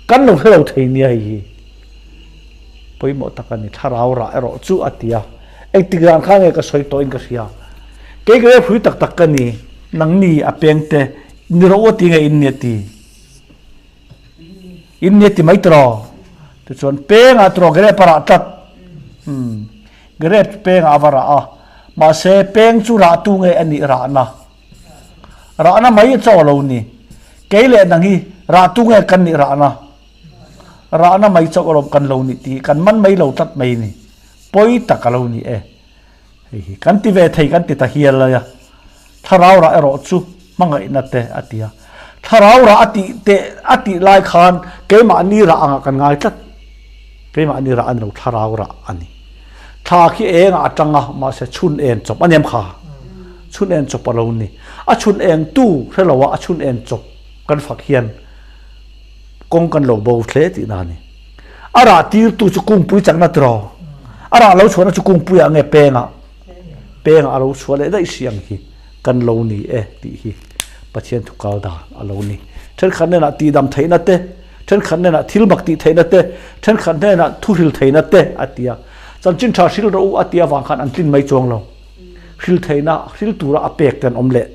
Kan lo hre lo thei nia hei hi. Pawimawh tak a ni, thlarau rah erawh chu a ti a. Engtik zan kha nge ka sawi tawhin ka hria. Kei ka hrephui tak tak ka ni, nangni a peng te ni rawh u a ti nge in nia ti. In nia ti mai tiraw. Tichuan pengah tiraw grape a rah tlat. Umm. Grape chu pengah a va rah a, mahse peng chu rahtu nge a nih rahna? Rahna mai a chaw lo ni. Kei leh nang hi rahtu nge kan nih rahna? Rahna mai chauh alawm kan lo nih tih kan man mai lo tlat mai ni. Pawi tak a lo ni e. Hei hi kan ti ve thei kan ti ta hial lai a. Thlarau rah erawh chu hmangaihna te a ti a. Thlarau rah a tih teh a tih lai khan keimahni rah angah kan ngai tlat. Keimahni rah a ni lo, thlarau rah a ni. Thla khi engah a tang a, mahse chhun en chawp a nem kha. Chhun en chawp a lo ni. A chhun eng tu hre lo a, a chhun en chawp kan fak hian kawng kan lo bo hle tihna a ni. A rah tirtu chu kungpui chakna tiraw? A rah lo chhuahna chu kungpuiah nge pengah? Pengah a lo chhuah leh daih si ang hi kan lo ni e tih hi Pathian thu kal dan a lo ni. Thenkhat hnenah tihdam theihna te, thenkhat hnenah thil mak tih theihna te, thenkhat hnenah thu hril theihna te a ti a. Chanchin tha hril rawh u a ti avang khan an tlin mai chuang lo. Hril theihna, hril tura a pek te an awm leh.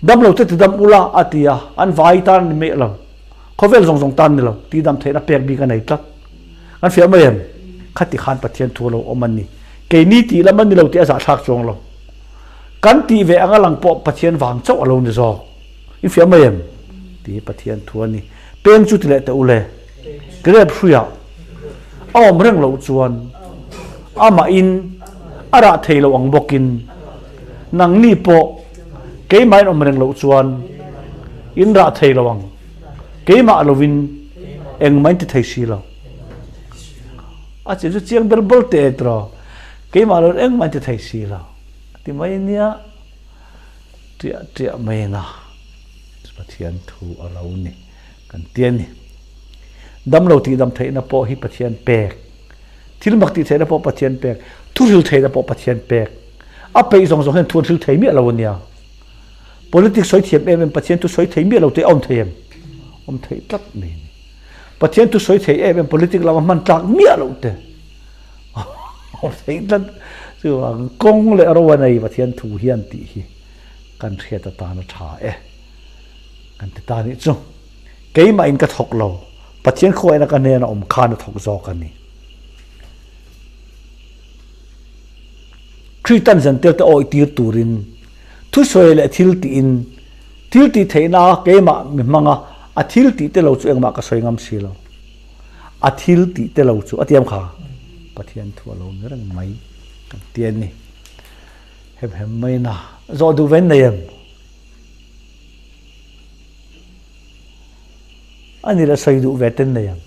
Damlo te tidam ula a ti a, an vai tan a ni mai lo. Khawvel zawng zawng tan ni lo, tihdam theihna pek bik a nei tlat. Kan fiah mai em? Khati khan Pathian thu a lo awm a ni. Keini tih lam a ni lo tih a zahthlak chuang lo. Kan tih ve anga lang pawh Pathian vang chauh a lo ni zawk. I fiah mai em? Tih hi Pathian thu a ni. Peng chu ti leh teh u le. Grape hruiah a awm reng loh chuan amahin a rah thei lo ang bawkin nangni pawh keimahin awm reng loh chuan in rah thei lo ang. Keimah lovin engmah in ti thei si lo. A chin chu chiang ber ber teh e tiraw. Keimah lovin engmah in ti thei si lo. A ti mai nia. Tiah tiah mai na. Pathian thu a lo ni. Kan ti a ni. Damlo tihdam theihna pawh hi Pathian pek. Thil mak tih theihna pawh Pathian pek. Thu hril theihna pawh Pathian pek. A peih zawng zawng hian thu an hril thei miah lo a nia. Politics sawi thiam em em Pathian thu sawi thei miah lo te a awm thei em? Awm thei tlat mai a ni. Pathian thu sawi thei em em politics lama hman tlak miah lo te awm thei tlat. Chuvang kawng leh ro a nei Pathian thu hian tih hi kan hriat atan a tha e. Kan ti ta nih chu. Keimah in ka thawk lo. Pathian khuaina ka hnena awm khan a thawk zawk a ni. Kritan zentel te awih tir turin thusawi leh thil tiin thil tih theihna keimah mi hmanga a thil tih te lo chu engmah ka sawi ngam si lo. A thil tih te lo chu a tiam kha Pathian thu a lo ni reng mai kan ti a ni. Hem hem mai na zawh duh ve an nei em? A ni le sawi duh ve ten nei ang.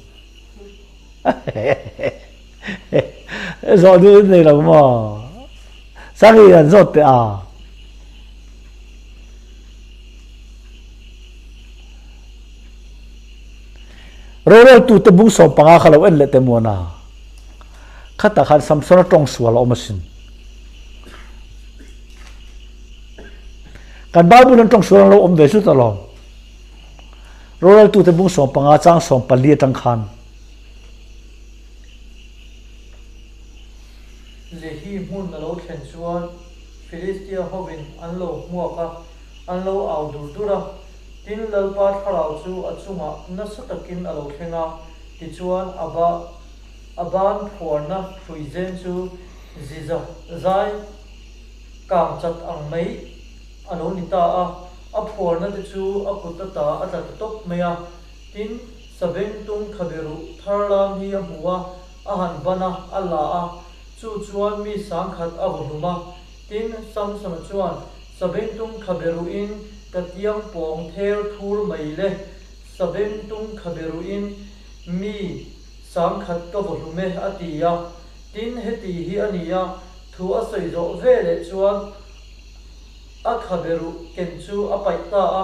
Zawh duh in nei lo maw? Sangi an zawt teh a. Roreltute bung 15 kha lo en leh teh muan a. Khatah khan Samsona tawng sual a awm asin. Kan Bible an tawng sual an lo awm ve zut alawm. Roreltute bung 15 chang 14 atang khan. Lehi hmun a lo thlen chuan Filistia hovin an lo hmuak a, an lo au dur dur a. Tin, Lalpa thlarau chu a chungah nasa takin a lo thleng a, tichuan a ba a ban phuarna hruizen chu ziza zai kang chat ang mai a lo ni ta a, a phuarna te chu a kut ata a tla ta tawp mai a. Tin, Sabengtung khaberuh thar lam hi a hmu a, a han ban a, a la a, chu chuan mi sangkhat a vaw hlum a. Tin, Samsona chuan, Sabengtung khaberuhin ka tiang pawng ther thur mai le, Sabengtung khaberuhin mi sangkhat ka vaw hlum e, a ti a. Tin, heti hi a ni a, thu a sawi zawh ve leh chuan a khaberuh ken chu a paih ta a.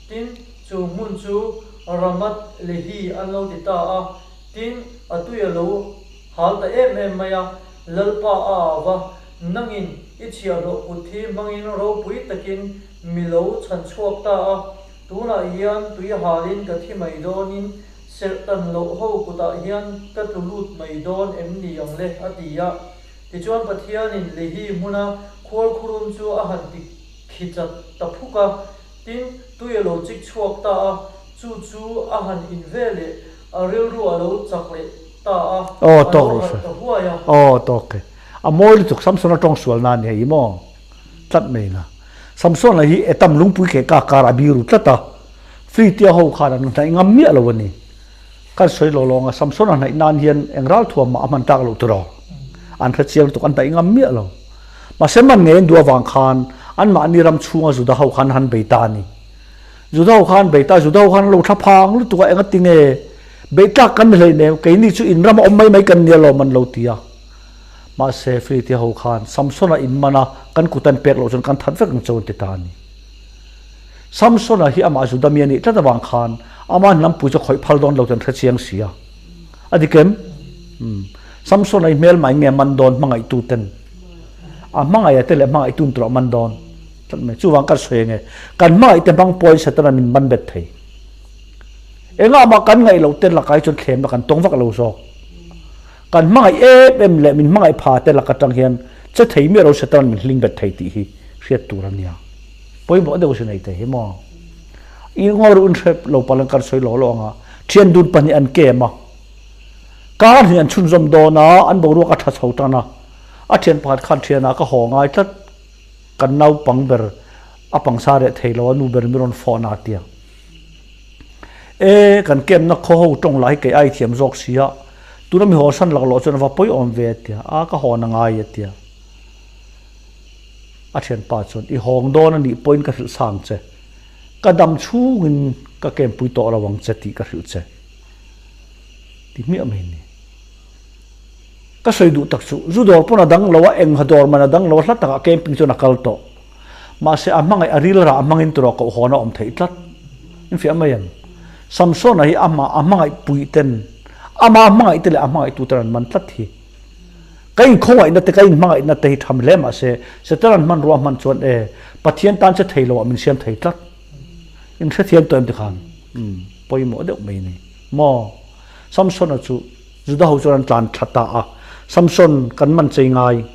Tin, chu hmun chu Ramath Lehi an lo ti ta a. Tin, a tui a lo hal ta em em mai a, Lalpa a au va, Nangin i chhiahhlawh kut hi hmangin ropui takin mi lo chhan chhuak ta a, tunah hian tui halin ka thi mai dawnin serh tan loh ho kutah hian ka tlu lut mai dawn em ni ang le? a ti a. Tichuan Pathianin Lehi hmuna khuarkhurum chu a han ti khi chat ta phuk a, Tin, tui a lo chik chhuak ta a, chu chu a han in ve leh a rilru a lo chak leh ta a, Aw a tawk lo rawh harh se. ta huai a. Aw tawk e. A mawi lutuk Samsona tawng sual na nia i maw? Tlat mai na. Samsona hi Etam lungpui keh ka kar a biru tlat a, Fritia ho khan an hnaih ngam miah lo a ni. Kan sawi lo lawng a, Samsona hnaih nan hian eng ral thuam mah a hman tak loh tiraw? An hre chiang lutuk, an hnaih ngam miah lo. Mahse man ngei an duh avang khan anmahni ram chhunga Juda ho khan an han bei ta a ni. Juda ho khan an bei ta, Juda ho khan an lo thla phang lutuk a, enga tinge beih tlak kan ni hleinem, keini chu in rama awm mai mai kan nia lawm an lo ti a. Mahse Filitia ho khan Samsona in man a, kan kut an pek loh chuan kan that vek ang cheu an ti ta a ni. Samsona hi amah Juda mi a nih tlat avang khan ama hnampui chu a khawih phal dawn lo chu an hre chiang si a. A dik em? Umm. Samsona hi hmelmai nge man dawn hmangaihtu ten? A hmangaih a te leh hmangaihtu in turah man dawn tlat mai. Chuvang kan sawi ange, kan hmangaih te hmang pawhin Setana min man bet thei. Engah mah kan ngaih loh te lakah hi chuan thlemna kan tawng vak lo zawk. Kan hmangaih em em leh min hmangaih pha te lak atang hian che thei miah lo Setana min hling bet thei tih hi hriat tur a nia. Pawimawh deuh sin ei te hi maw. I ngawi ruh in hre lo palh an kan sawi lo lo anga thian dun pahnih an kem a. Kar hnih an chhunzawm dawn a, an boruak a tha chho tan a. A thian pakhat khan thianah ka haw ngai tlat, kan naupang ber a pangsa reh thei lo a nu ber mi rawn fawh na tia. E, kan kemna khaw ho tawng lah hi kei ai thiam zawk si a, tuna mi haw san laklawh chuan a va pawi awm ve a tia, a ka haw na ngai a tia. A thianpa chuan, I hawng dawn a nih pawhin ka hrilh sang che. Ka dam chhungin ka kempui tawh lo ang che tih ka hrilh che. Ti hmiah mai ni. Ka sawi duh tak chu, zu dawr pawn a dang lo a, eng ha dawr man a dang lo a, hla takah camping chuan a kal tawh. Mahse, a hmangaih a ril rah hmangin turaw koh hawn a awm theih tlat. In fiah mai em? Samsona hi amah a hmangaih puih ten, amah a hmangaih te leh a hmangaihtu ten an man tlat hi. Ka inkhawngaihna te, ka inhmangaihna te hi tham hle mahse, Setanan hmanrua hman chuan e, Pathian tan che thei lo ah min siam thei tlat. In hrethiam tawh em tikhan? Umm, pawimawh deuh mai a ni. Maw? Samsona chu Juda ho chuan an tlan thla ta a. Samson, kan man chei ngai.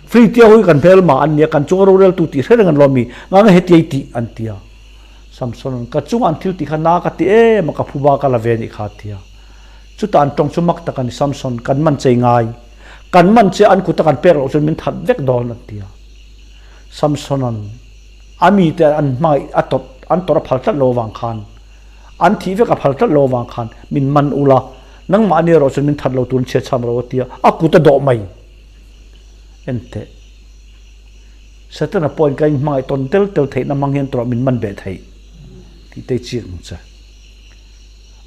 Free tia hui kan hmelma an nia, kan chunga roreltu tih hre reng an lawm i, nga nge hetiai tih an ti a. Samson-a'n, Ka chunga an thil tih kha na ka ti em a, ka phuba ka la ve nih kha a ti a. Chutah an tawng chu mak tak a ni, Samson, kan man chei ngai. Kan man che an kuta kan pek loh chuan min that vek dawn an ti a. Samson-a'n a mite an hmangaih a tawt an tawrh a phal tlat lo avang khan, an thih vek a phal tlat lo avang khan min man ula, nangmahni erawh chuan min that lo turin chhiat chham ro a ti a, a kut a dawh mai. Enteh. Setana pawhin ka inhmangaih tawn tel tel theihna hmang hian tawrh min man beh theih tih te i chiang ang che.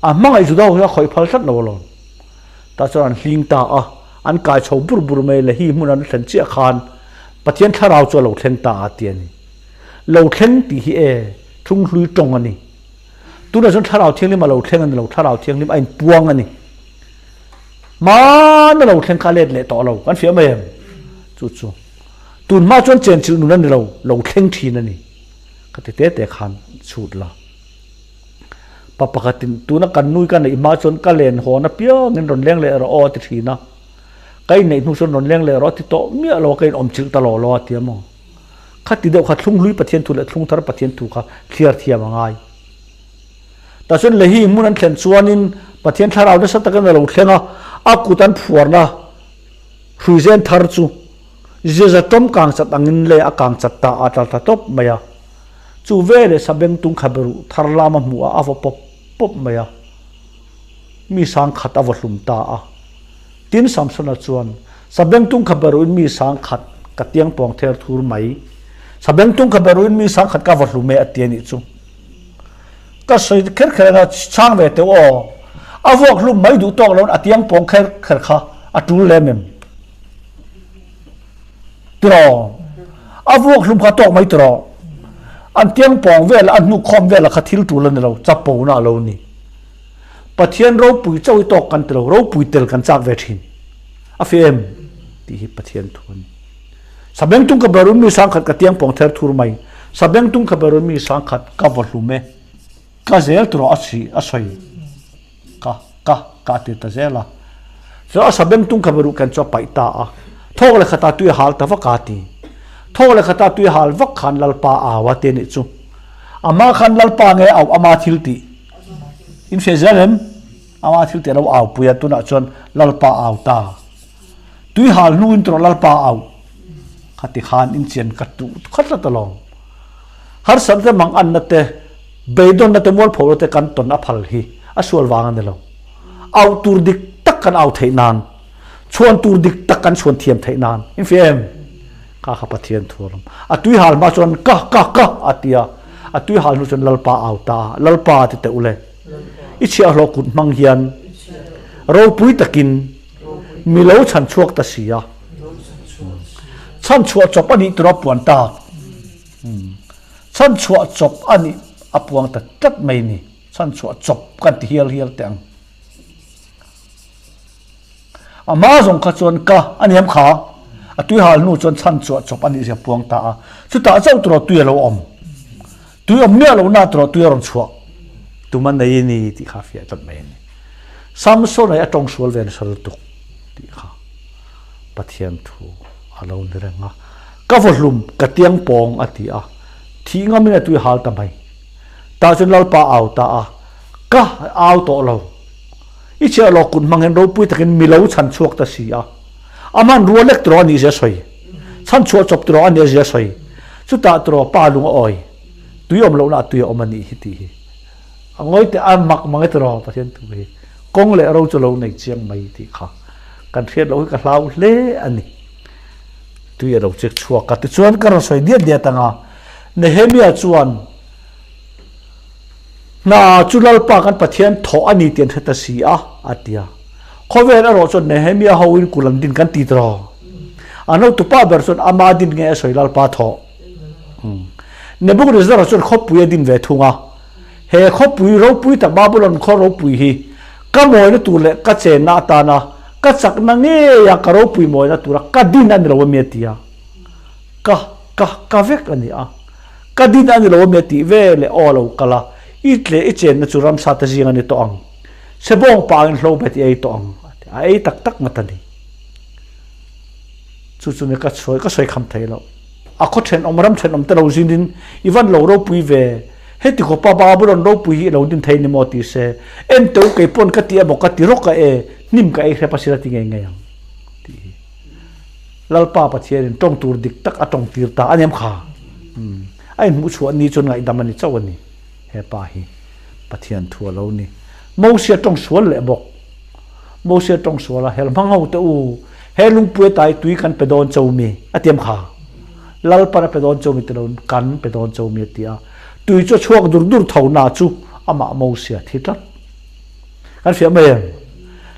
A hmangaih Juda ho hi a khawih phal tlat lo alawm. Tah chuan an hling ta a, an kai chho bur bur mai le hi hmun an thlen chiah khan Pathian thlarau chu a lo thleng ta a ti a ni. Lo thleng tih hi e, thunghlui tawng a ni. Tunah chuan thlarau thianghlim a lo thleng a ni lo, thlarau thianghlim a inpuang a ni. Hmana lo thleng kha a let leh tawh lo, kan fiah mai em? Chu chu. Tun hma chuan chenchilh nun a ni lo, lo thleng thin a ni. Ka ti te te khan chhut la. Pa pakhatin tuna kan nui ka neih hma chuan ka len hawn apiangin rawn leng leh rawh aw a ti thin a. Ka inneih hnu chuan rawn leng leh rawh a ti tawh miah lo a, ka inawm chilh ta law law a ti a maw. Khati deuh kha thlunghlui Pathian thu leh thlungthar Pathian thu kha thliar thiam a ngai. Tah chuan Lehi hmun an thlen chuanin Pathian thlarau nasa takin a lo thleng a, a kut an phuarna hruizen thar chu ziaza tawm kang chat angin le a kang chat ta a tla ta tawp mai a. Chu veleh sabengtung khaberuh thar lam a hmuh a, a vaw pawp pawp mai a. Mi sang khat a vaw hlum ta a. Tin Samsona chuan, Sabengtung khaberuhin mi sang khat ka tiang pawng ther thur mai. Sabengtung khaberuhin mi sang khat ka vaw hlum e a ti a nih chu. Ka sawi kher kher anga chhang ve teuh aw. A vuak hlum mai duh tawk loin a tiang pawng kher kher kha a tul lem em? Tiraw? A vuak hlum kha tawk mai tiraw? An tiang pawng vel a hnuk khawm vel a kha thil tul a ni lo, chapona a lo ni. Pathian ropui chauh hi tawk kan ti lo, ropui tel kan chak ve thin. A fi em? Tih hi Pathian thu a ni. Sabengtung ka berun mi sangkhat ka tiang pawng ther thur mai. Sabengtung ka berun mi sangkhat ka vaw hlum e. Ka zel tawh a si a sawi. Ka ka ka ti ta zel a. Chuan a sabengtung ka beruh ken chu a paih ta a. Thawk leh khata tui a hal ta vak a ti. Thawk leh khata tui a hal vak khan Lalpa au a ti a nih chu. Amah khan Lalpa nge au ama thil tih. In hre zel em? Ama thil tih a lo au pui a tunah chuan Lalpa au ta. Tui hal hnu in tawrh Lalpa au. Khati khan in chian ka tuh khat tlat alawm. Harsatna te manganna te, beidawnna te mualpho te kan tawn a phal hi a sual vang a ni lo. Auh tur dik tak kan au theih nan, chhuan tur dik tak kan chhuan thiam theih nan. In hria em? Ka kha Pathian thu alawm. A tui hal hma chuan ka ka ka a ti a, a tui hal hnu chuan Lalpa au ta a, Lalpa ti teh ule. I chhiahhlawh kut hmang hian ropui takin Mi lo chhan chhuak ta si a. Chhan chhuah chawp a nih tur a puan tak. Chhan chhuah chawp a nih a puang ta tlat mai ni. Chhan chhuah chawp kan ti hial hial teh ang. A hma zawng kha chuan ka a niam kha. A tui hal hnu chuan chhan chhuah chawp a nih zia puang ta a. Chutah chauh tur tui a lo awm. Tui awm miah lohna tur tui a rawn chhuah tum a nei a ni tih kha a fiah tlat mai a ni. Samson hi a tawng sual ve nasa lutuk tih kha Pathian thu a lo ni reng a. Ka vaw hlum, ka tiang pawng a ti a, thih ngamin a tui hal ta mai. Tah chuan Lalpa a au ta a, Ka au tawh lo. I chhiah lawk kut hmang hian ropui takin mi lo chhan chhuak ta si a. A hmanrua lek tiraw a nih zia sawi. Chhan chhuah chawp tiraw a nih zia sawi. Chutah tiraw pa lung a awi. Tui awm lohna a tui a awm a nih hi tih hi. A ngawi teh a mak mang e tiraw Pathian thu hi. Kawng leh ro chu lo nei chiang mai tih kha kan hriat loh hi ka hlau hle a ni. Tui a lo chek chhuak a. Tichuan ka rawn sawi diat diat ang a, Nehemia chuan hna chu Lalpa kan Pathian thawh a ni tih an hre ta si a, a ti a. Khawvel erawh chuan Nehemia hoin kul an din kan ti tiraw? An hotupa ber chuan ama din nge a sawi Lalpa thawh? Nebuchadnezzar chuan khawpui a din ve thung a. He khawpui ropui tak Babylon khaw ropui hi ka mawina tur leh ka chenna atana ka chakna ngeia ka ropui mawina tura ka din a ni lo ami a ti a. Ka, ka, ka vek a ni a. Ka din a ni lo ami a tih ve leh aw a lo kal a. I tle i chenna chu ramsa te zing a ni tawh ang. Sebawng pa in hlo bet i ei tawh ang a ti a. A ei tak tak ngat a ni. Chu chu ni ka sawi ka sawi kham thei lo. A khaw thenawm ram thenawm te lo zin in i van lo ropui ve. Heti khawpa Babylon ropui hi i lo din thei ni maw ti se. En teu kei pawn ka ti emaw ka ti rawk a e, hnim ka ei hrep a sir a ti ngei ngei ang tih hi. Lalpa Pathian in tawng tur dik tak a tawng tir ta a ni em kha? Umm. A inhmuh chhuah ni chuan ngaihdam a ni chauh a ni. He pa hi Pathian thu a lo ni. Mosia tawng sual leh bawk. Mosia tawng sual a, Hel hmang ho te u, he lungpui atai tui kan pe dawn cho mi? A ti em kha? Lalpan a pe dawn cho mi ti lo, kan pe dawn cho mi a ti a. Tui chu a chhuak dur dur tho na chu amah Mosia thi tlat. Kan fiah mai em?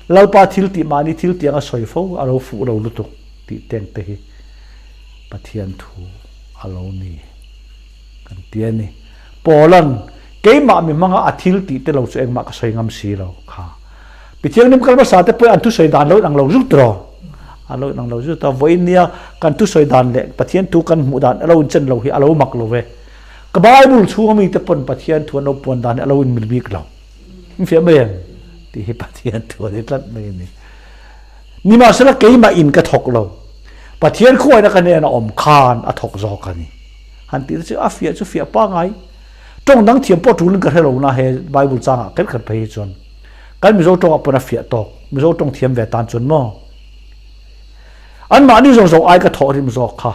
Lalpa thil tih mahni thil tih anga sawi fo a lo fuh lo lutuk tih teng te hi Pathian thu a lo ni kan ti a ni. Paula'n keimah mi hmanga a thil tih te lo chu engmah ka sawi ngam si lo kha. Pithianghlim kal hmasa te pawhin an thusawi dan lo inang lo zut rawh. A lo inang lo zut a, vawiin nia kan thusawi dan leh Pathian thu kan hmuh dan a lo inchen lo hi a lo mak lo ve. Ka Bible chhunga mite pawn Pathian thu an lo puan dan hi a lo inmil bik lo. In fiah mai em? Tih hi Pathian thu a ni tlat mai a ni. Nimahsela keimah in ka thawk lo. Pathian khuaina ka hnena awm khan a thawk zawk a ni. Han tih te chu a fiah chu fiah pangai. Tawng dang thiam pawh tulin ka hre lo na he Bible changah kher kher phei hi chuan. Kan Mizo tawngah pawn a fiah tawk. Mizo tawng thiam ve tan chuan maw? Anmahni zawng zawng ai ka thawh rim zawk kha.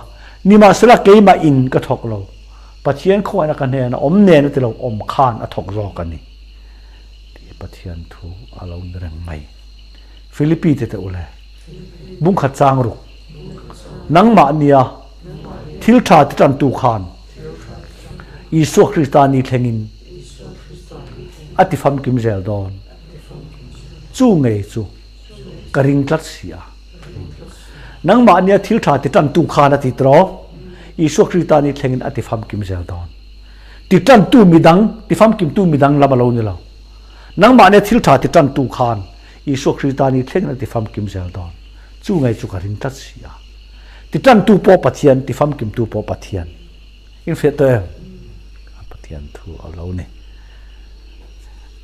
Nimahsela keimah in ka thawk lo. Pathian khawngaihna ka hnena awm nen a ti lo, awm khan a thawk zawk a ni. Tih Pathian thu a lo ni reng mai. Philippi te teh ule, bungkhat chang ruk. Nangmah nia thil tha ti tantu khan Isua Krista ni thlengin a ti famkim zel dawn. Chu ngei chu ka ring tlat si a. Nangmah nia thil tha ti tantu khan a ti tawh. Isua Krista ni thlengin a ti famkim zel dawn. Ti tantu midang, ti famkimtu midang lam a lo ni lo. Nangmah nia thil tha ti tantu khan Isua Krista ni thlengin a ti famkim zel dawn. Chu ngei chu ka ring tlat si a. Ti tantu pawh Pathian, ti famkimtu pawh Pathian. In hriat tawh em? Pathian thu a lo ni.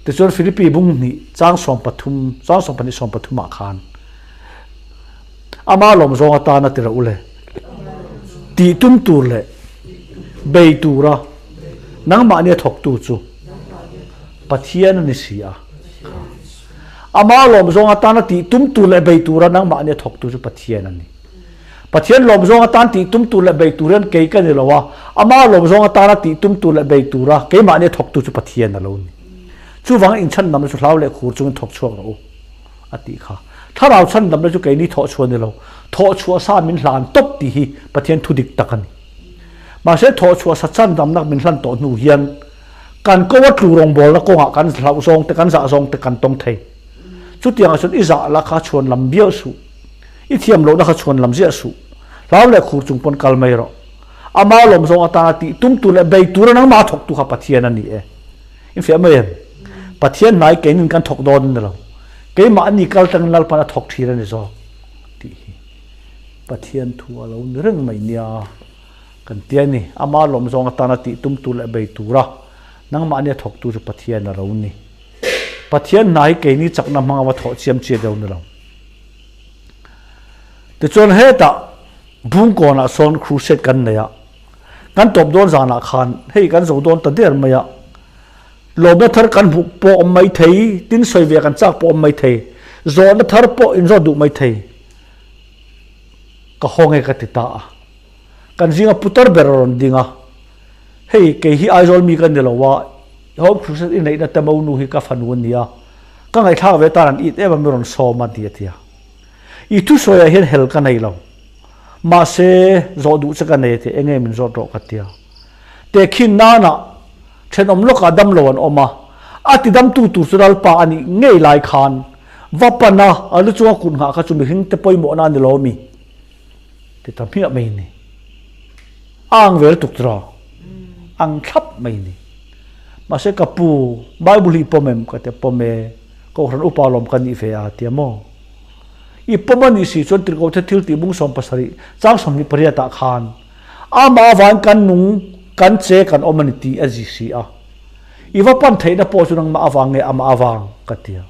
Tichuan Philippi bung hnih chang 13, chang 12 13 ah khan ama lawm zawng atana ti rawh u le. Tih tum tur leh bei tura nangmah nia thawktu chu Pathian a ni si a. Ama lawm zawng atana tih tum tur leh bei tura nangmah nia thawktu chu Pathian a ni. Pathian lawm zawng atan tih tum tur leh bei tur hian kei ka ni lo a, ama lawm zawng atana tih tum tur leh bei tura keimah nia thawktu chu Pathian a lo ni. Chuvangin inchhandamna chu hlau leh khur chungin thawk chhuak rawh u, a tih kha. Thlarau chhandamna chu keini thawh chhuah ni lo, thawh chhuah sa min hlan tawp tih hi Pathian thu dik tak a ni. Mahse thawh chhuah sa chhandamna min hlan tawh hnu hian kan ko a tlu rawngbawlna kawngah kan hlauh zawng te, kan zah zawng te kan tawng thei. Chutiangah chuan i zah la kha chhuan lam bial suh. I thiam lohna kha chhuan lam ziah suh. Hlau leh khur chung pawn kal mai rawh. Ama lawm zawng atana tih tum tur leh bei tura nangmah a thawktu kha Pathian a ni e. In fiah mai em? Pathian hnai keinin kan thawk dawn a ni lo. Keimah ani kal tangin Lalpan a thawk thin a ni zawk tih hi Pathian thu a lo ni reng mai nia kan ti a ni. Ama lawm zawng atana tih tum tur leh bei tura nangmah ania thawktu chu Pathian a lo ni. Pathian hna hi keini chakna hmanga va thawh chiam chiah deuh ni lo. Tichuan hetah Bungkawnah sawn crusade kan nei a, kan tawp dawn zanah khan hei kan zo dawn ta der mai a, lawmna thar kan hmuh pawh awm mai thei, tin sawi ve kan chak pawh awm mai thei, zawhna thar pawh inzawt duh mai thei. Ka haw nge ka ti ta a, kan zinga putar ber a rawn ding a, hei kei hi Aizawl mi ka ni lo a, Home Crusade i neihna te monu hi ka fanu a nia, ka ngaihthlak ve tan an it em a mi rawn sawm a ti a ti a. I thusawiah hian hel ka nei lo. Mahse, zawh duh che ka nei a ti a, enge min zawt rawh ka ti a. Tehkhin nanah thenawm lawkah dam lo an awm a, a ti damtu tur chu Lalpa a nih ngei lai khan va pan a, a lu chunga kut nghah kha chu mihring te pawimawhna a ni lo mi? Ti ta hmiah mai ni. A ang ve lutuk tiraw? Ang thlap mai ni. Mahse ka pu, Bible hi i pawm em? Ka ti a, pawm e. Kohhran upa lawm ka nih ve a ti a maw? I pawm a nih si chuan Tirhkohte thil tih bung 70 chang 28 ah khan amah avangin kan nung, kan che, kan awm a ni tih a zi si a. I va pan theihna pawh chu nangmah avang nge amah avang? ka ti a.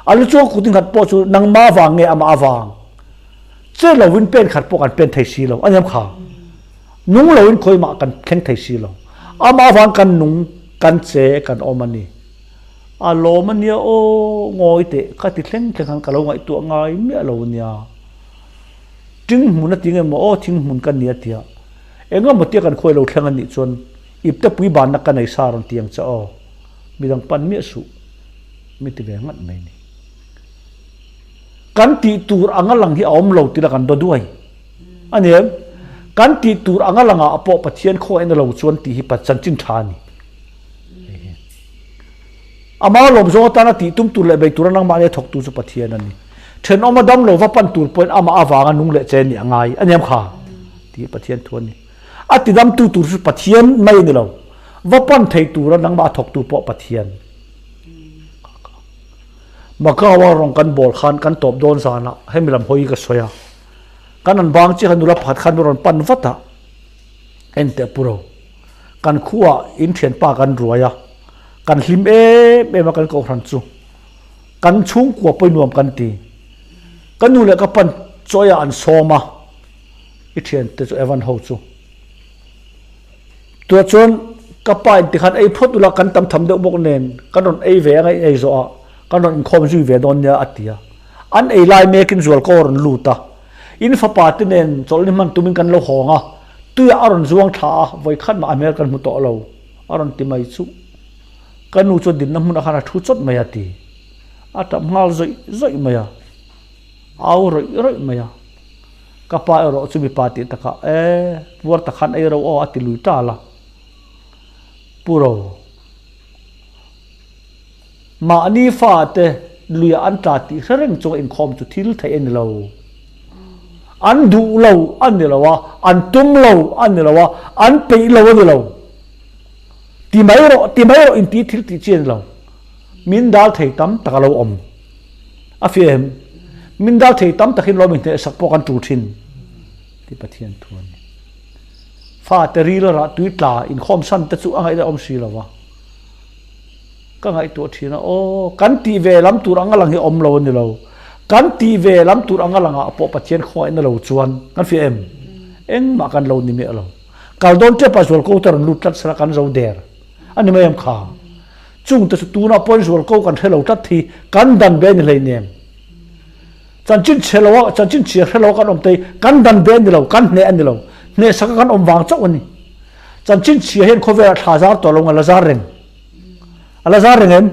A lu chuang kut inghat pawh chu nangmah avang nge amah avang? Che lovin pen khat pawh kan pen thei si lo, a niam kha. Nung lovin khawimah kan thleng thei si lo. Amah avang kan nung, kan che, kan awm a ni. A lawm a nia aw, ngawi teh ka ti thleng thleng khan ka lo ngaihtuah ngai miah lo a nia. Ting hmun a ti nge maw aw thing hmun ka nia tia. Eng emaw tia kan khuai lo thleng a nih chuan ipte pui banna ka nei sa rawn ti ang che aw. Midang pan miah suh mi ti ve ngat mai ni. Kan tih tur anga lang hi a awm lo tila kan daw duai a ni em? Kan tih tur anga langah pawh Pathian khawngaihna lo chuan tih hi chanchin tha a ni. Ama lawm zawng atana tih tum tur leh bei tura nangmahni a thawktu chu Pathian a ni. Thenawma dam lo va pan tur pawhin amah avanga nung leh che nih a ngai a niam kha tih Pathian thu a ni. A tidamtu tur chu Pathian mai a ni lo, va pan thei tura nangmah a thawktu pawh Pathian. Macau-a rawn kan bawl khan kan tawp dawn zanah hemi lam hawi ka sawi a, kan an bang chiah khan nula pakhat khan min rawn pan vat a, Enteh Puro, kan khuaah in thianpa kan ruai a, kan hlim em em a kan kohhran chu kan chhungkua pawi nuam kan ti. Ka nu leh ka pan chawiah an sawm a, i thiante chu Evan ho chu. Tunah chuan ka pa in tikhan ei phawt ula kan tam tham deuh bawk nen kan rawn ei ve anga in ei zawh ah kan rawn inkhawm zui ve dawn nia a ti a. An ei lai mekin zualko a rawn lut a, in fapa te nen chawlhni hman tumin kan lo hawng a, tuiah a rawn zuang thla a, vawikhat mah a hmel kan hmu tawh lo a rawn ti mai chuh. Ka nu chuan dinna hmunah khan a thu chawt mai a ti. A tap nghal zawih zawih mai a, au rawih rawih mai a. Ka pa erawh chu mipa tih takah, E, puar tak khan ei ro aw a ti lui tal a. Pu Ro, mahni fate luiah an tla tih hre reng chunga inkhawm chu thil theih a ni lo. An duh lo a ni lo a, an tum lo a ni lo a, an peih lo a ni lo. Ti mai rawh, ti mai rawh inti thil tih chi a ni lo. Min dal thei tam tak a lo awm. A fiah em? Min dal thei tam takin lawm inhnehsak pawh kan tul thin tih Pathian thu a ni. Fate ril rah tui tla inkhawm san te chu a ngaihna awm si lo va. Ka ngaihtuah thin a, aw kan tih ve lam tur anga lang hi awm lo a ni lo. Kan tih ve lam tur anga langah pawh Pathian khawngaihna lo chuan kan fiah em? Engmah kan lo ni miah lo. Kal dawn tep a zualko te rawn lut tlat sela kan zo der a ni mai em kha? Chung te chu tunah pawhin zualko kan hre lo tlat hi kan dan be a ni hleinem. Chanchin chhe lo a, chanchin chhia hre lo a kan awm te hi kan dan be a ni lo, kan hneh a ni lo. Hnehsak a kan awm vang chauh a ni. Chanchin chhia hian khawvelah thla zar tawh lo a la zar reng. A la zar reng em?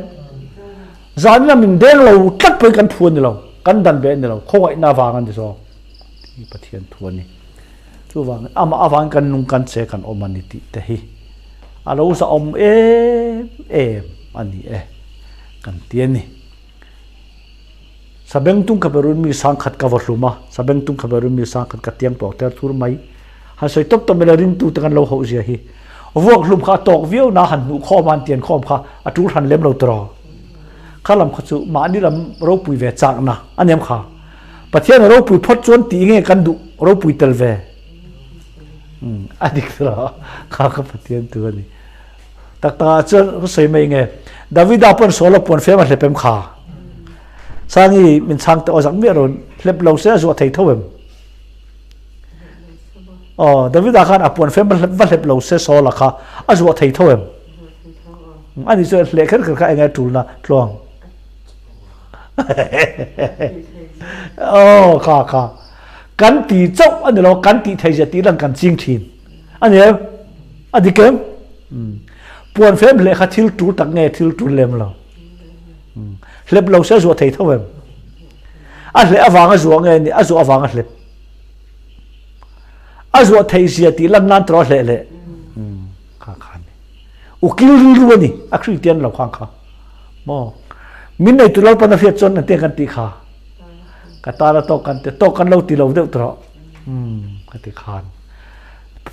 Zanin a min deng lo tlat pawhin kan phu a ni lo, kan dan be a ni lo, khawngaihna avang a ni zawk tih hi Pathian thu a ni. Chuvangin amah avangin kan nung kan che kan awm a ni tih te hi a lo zahawm em em a ni e kan ti a ni. Sabengtung kha berun mi sangkhat ka va hlum a, sabengtung kha berun mi sangkhat ka tiang tawk ter thur mai. Han sawi tawp tawp mai la ringtu te kan lo hauh zia hi. Vuak hlum kha a tawk viau na han hnuh khawm a han tian khawm kha a tul hran lem lo tawh. Kha lam kha chu mahni lam ropui ve chakna a niam kha. Pathian a ropui phawt chuan tih nge kan duh ropui tel ve? A dik tawh kha ka Pathian tu a ni. Tak tak ah chuan ka sawi mai nge Davida pawn Saul a puan fem a hlep em kha? Sangi min chhang teh aw zak miah rawn hlep lo se a zuah thei tho em? Aw Davida khan a puan fem va hlep lo se Saul a kha a zuah thei tho em? Ani chuan hleh kher kher kha enge tulna tluang? Aw kha kha kan ti chauh a ni lo kan tih thei zia tih lan kan ching thin a ni em a dik em puan fem hleh kha thil tul tak nge thil tul lem lo hlep lo se zuah thei tho em a hleh avanga zuah nge ni a zuah avanga hlep a zuah thei zia tih lan nan tawh hleh leh kha kha ni Ukil rilru a ni, a Kristian lo khang kha. Maw? Min nei tu Lalpan a hriat chuan engtiang kan tih kha? Ka tan a tawk kan ti, tawk kan lo ti lo deuh tawh. Umm, ka ti khan.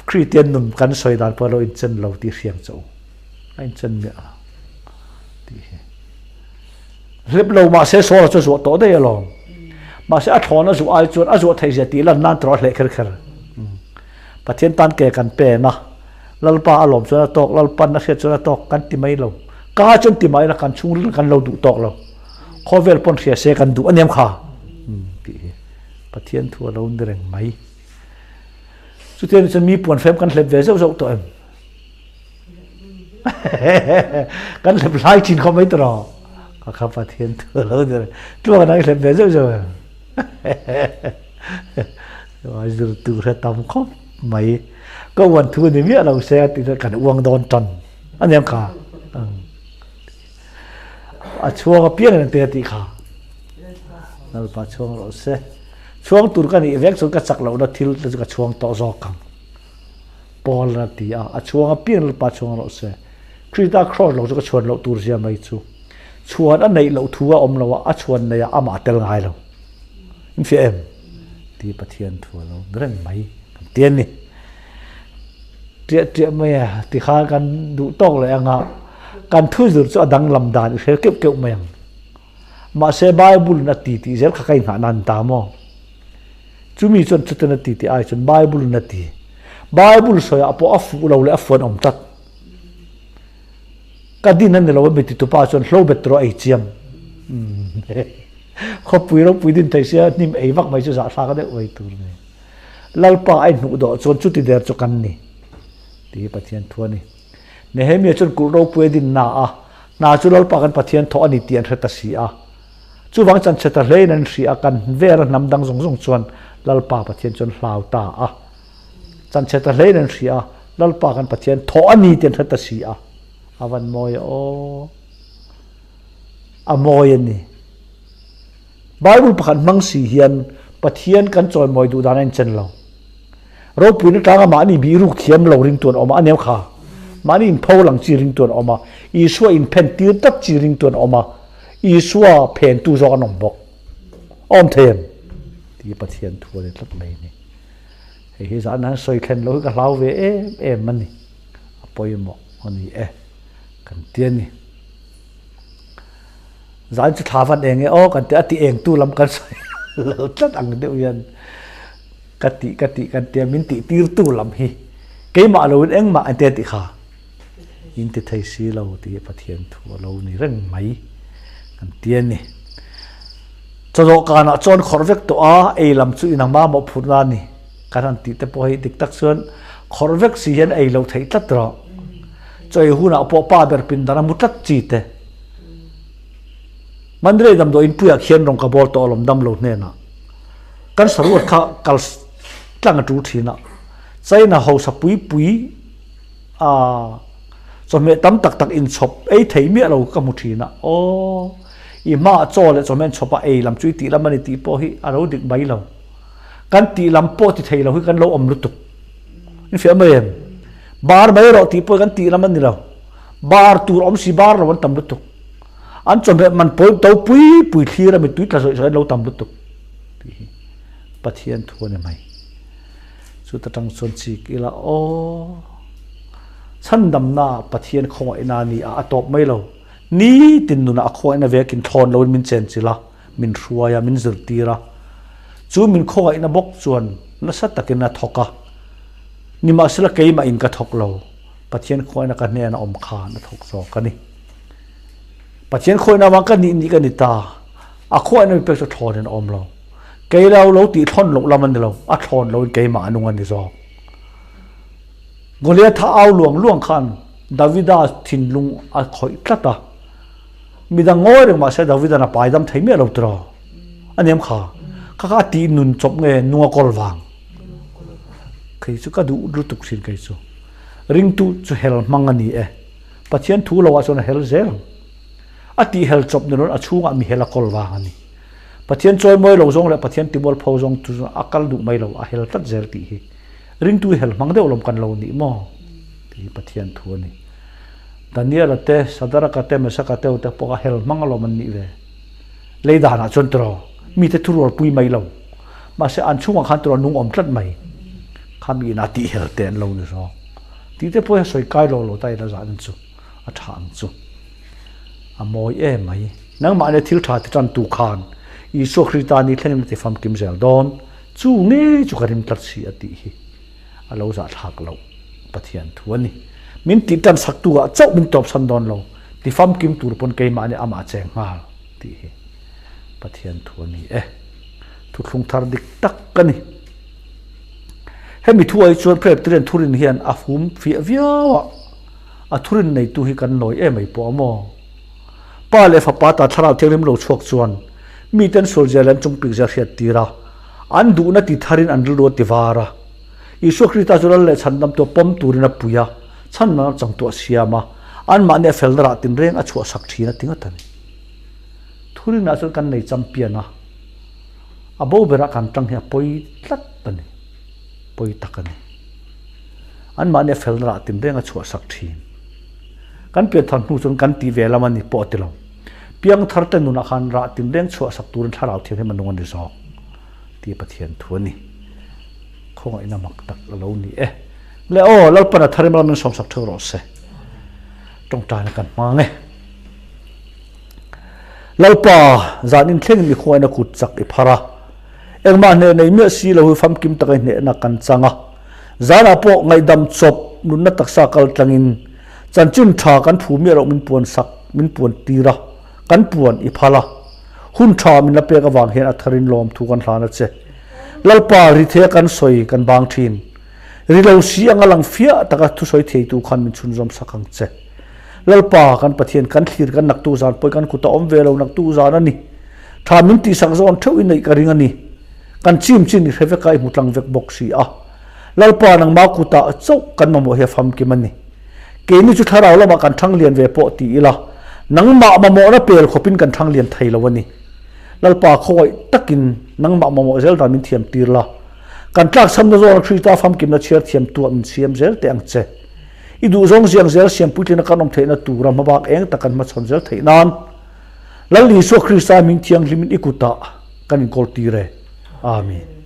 Kristian nun kan sawi dan pawh a lo inchen lo tih hriang che u. A inchen miah lo. Tih hi. Hlep lo mahse Saul a chu zuah tawh daih alawm. Mahse a thlawn a zuah ai chuan a zuah theih zia tih lan nan tawh a hleh kher kher. Pathian tan ke kan pen a, Lalpa a lawm chuan a tawk, Lalpan a hriat chuan a tawk kan ti mai lo. Ka chuan ti mai la kan chhungril kan lo duh tawk lo. Khawvel pawn hria se kan duh aniam kha tih hi Pathian thu a lo ni reng mai. Chutiang chuan mi puan fem kan hlep ve zeuh zeuh tawh em? Kan hlep lai thin khawp mai tawh ka kha Pathian thu a lo ni reng. Tluang an hlep ve zeuh zeuh em? Zir tur hre tam khawp mai. Ka uan thu a ni miah lo se a ti chuan kan uang dawn tan a niang kha. A chhuang apiang in an te a tih kha. Lalpa chhuang rawh se. Chhuang tur ka nih vek chuan ka chak lohna thil te chu ka chhuang tawh zawk ang. Paul a ti a, a chhuang apiang Lalpa chhuang rawh se. Krista cross lo chu ka chhuan loh tur zia mai chu. Chhuan a neih loh thu a awm lo a, a chhuan neih ah amah a tel ngai lo. In fiah em? Ti Pathian thu a lo ni reng mai kan ti a ni. Ṭiah ṭiah mai a, tikhan kan duh tawk leh anga kan thu zir chu a danglam dan i hre keuh keuh mai ang. Mahse Bible in a ti tih zel kha ka inghah nan ta maw? Chumi chuan chutin a ti tih ai chuan Bible in a ti. Bible sawiah pawh a fuh lo leh a fuan awm tlat. Ka din a ni lo a mi titupa chuan hlo bet rawh ei chiam. Khawpui ropui din thei sia hnim ei vak mai chu zahthlak deuh mai tur a ni. Lalpa a inhnuh dawh chuan chuti der chu kan ni tih hi Pathian thu a ni. Nehemia chuan kulh ropui a din na a, hna chu Lalpa kan Pathian thawh a ni tih an hre ta si a. Chuvang chan chhe ta hlein an hria a, kan vera hnam dang zawng zawng chuan Lalpa Pathian chu an hlau ta a. Chan chhe ta hlein an hria a, Lalpa kan Pathian thawh a ni tih an hre ta si a. A van mawi a aw. A mawi a ni. Bible pakhat hmang si hian Pathian kan chawimawi duh dan a inchen lo. Ropuina tlanga mahni bihruk thiam lo ringtu an awm a, a neu kha. Mahni inpho lang chi ringtu an awm a, Isua inphen tir tak chi ringtu an awm a, Isua phentu zawk an awm bawk. A awm thei em? Tih hi Pathian thu a ni tlat mai a ni. Hei hi zan han sawi thlen lo hi ka hlau ve em em a ni. A pawimawh a ni e, kan ti a ni. Zan chu thla van eng e aw kan ti a, ti eng tu lam kan sawi lo tlat ang deuh hian ka tih ka tih kan tia min tih tir tu lam hi keimah lo in engmah an tia tih kha in ti thei si lo tih hi Pathian thu a lo ni reng mai kan ti a ni. Chawdawhkanah chuan khawrh vek tawh a, ei lam chu inang mamawh phurhna a ni kan han tih te pawh hi dik tak chuan khawrh vek si hian ei lo theih tlat rawh. Chaw ei hunah pawh pa ber pindan a mu tlat chi te. Mandalay damdawi inpuiah khian rawng ka bawl tawh alawm dam lo hnenah. Kan saruat kha kal tlang a tul thin a, China hausa pui pui a chawhmeh tam tak tak inchhawp ei thei miah lo ka hmu thin a, aw i hmaah chaw leh chawhmeh an chhawp a, ei lam chu i tih lam a ni tih pawh hi a lo dik mai lo. Kan tih lam pawh ti thei lo hi kan lo awm lutuk. In fiah mai em? Bar mai rawh tih pawh hi kan tih lam a ni lo. Bar tur awm si bar lo an tam lutuk. An chawhmeh man pawi to pui pui thlir a mittui tla zawih zawih an lo tam lutuk tih hi Pathian thu a ni mai. Chuta tang chuan chik ila aw chhandamna Pathian khawngaihna a ni a, a tawp mai lo. Nitin nunah a khawngaihna vekin thlawn loin min chenchilh a, min hruai a, min zirtir a. Chu min khawngaihna bawk chuan nasa takin a thawk a. Nimahsela keimah in ka thawk lo, Pathian khawngaihna ka hnenah awm khan a thawk zawk a ni. Pathian khawngaihna avang ka nih nih ka ni ta, a khawngaihna mi pek chu thlawnin a awm lo. Kei lo lo tih thlawn loh lam a ni lo, a thlawn loin keimah a nung a ni zawk. Goliatha au luang luang khan Davida thinlung a khawih tlat a, midang ngawi reng mahse Davida'n a paidam thei miah lo tiraw? A niam kha, kha kha a tih nun chawp nge nung a kawl vang? Kei chu ka duh lutuk thin kei chu. Ringtu chu hel hmang a ni e. Pathian thu lo ah chuan a hel zel ang. A tih hel chawp ni loin a chhungah mi hel a kawl vang a ni. Pathian chawimawi lo zawng leh Pathian timual pho zawng chu a kal duh mai lo, a hel tlat zel tih hi ringtu hi hel hmang deuh lawm kan lo nih maw? Tih hi Pathian thu a ni. Daniela te, Sadaraka te, Mesaka te ho te pawh kha hel hmang alawm an nih ve. Lei danah chuan tiraw mite thurualpui mai lo. Mahse an chhungah khan tiraw nung awm tlat mai. Kha mi inah tih hel te an lo ni zawk. Tih te pawh hi a sawi kai lo lo ta ila zah ang chu a tha ang chu. A mawi em mai. Nangmahni thil tha ti tan tu khan Isua Krista ni thlengin a ti famkim zel dawn. Chu ngei chu ka rim tlat si a tih hi a lo zah thlak loh Pathian thu a ni. Min tih tan sak tu ah chauh min tawp san dawn lo. Ti famkim tur pawn keimahni amah cheng nghal tih hi Pathian thu a ni e. Thuthlung thar dik tak a ni. Hemi thuai chuan Presbyterian thurin hian a hum fiah viau a, a thurin neitu hi kan nawi em mai pawh a maw? Pa leh Fapa ta Thlarau Thianghlim lo chhuak chuan miten sualzia leh an chungpikzia hriat tir a, an duhna ti tharin an rilru a ti var a. Isua Krista chu Lal leh Chhandamtu a pawm turin a pui a, chhanna changtu a siam a, anmahni a felna rah tinreng a chhuahsak thin a ti ngawt a ni. Thurinah chuan kan nei champion a. A bo berah kan tang hi a pawi tlat a ni, pawi tak a ni. Anmahni a felna rah tin reng a chhuahsak thin. Kan pianthar hnu chuan kan tih ve lam a ni pawh a ti lo. Piangthar te nunah khan rah tinreng chhuah sak turin Thlarau Thianghlim a nung a ni zawk tih Pathian thu a ni. Khawngaihna mak tak a lo ni e. Le aw, Lalpan a tharim ram in sawmsak theuh rawh se. Tawngtaina kan hmang e. Lalpa, zan in thlengin i khawngaihna kut chak i phar a. Engmah hneh nei miah si lo hi famkim taka i hnehna kan chang a. Zanah pawh ngaihdam chawp nunna taksa kal tlangin chanchin tha kan phu miah loh min puan sak, min puan tir a, kan puan i phal a. Hun tha min la pek avang hian a tharin lawmthu kan hlan a che. Lalpa, rithe kan sawi kan bang thin. Ri lo si anga lang fiah taka thusawi theitu khan min chhunzawm sak ang che. Lalpa, kan Pathian kan thlir kan naktu zan pawh i kan kut a awm ve lo naktu zan a ni. Tha min tihsak zawn theuh i neih ka ring a ni. Kan chim chin i hre vek a, i hmu tlang vek bawk si a. Lalpa, nangmah kutah chauh kan mamawh hi a famkim a ni. Keini chu thlarau lamah kan thang lian ve pawh ti ila, nangmah mamawhna pel khawpin kan thang lian thei lo a ni. Lalpa, khawngaih takin nangmah mamawh zel dan min thiam tir la. Kan tlakchhamna zawna Krista famkimna chhiar thiam tuah min siam zel teh ang che. I duhzawng ziang zel siam puitlina kan awm theihna tura hmabak eng tak kan hmachhawn zel theih nan Lal Isua Krista hming thianghlimin i kutah kan inkawl tir e. Amen.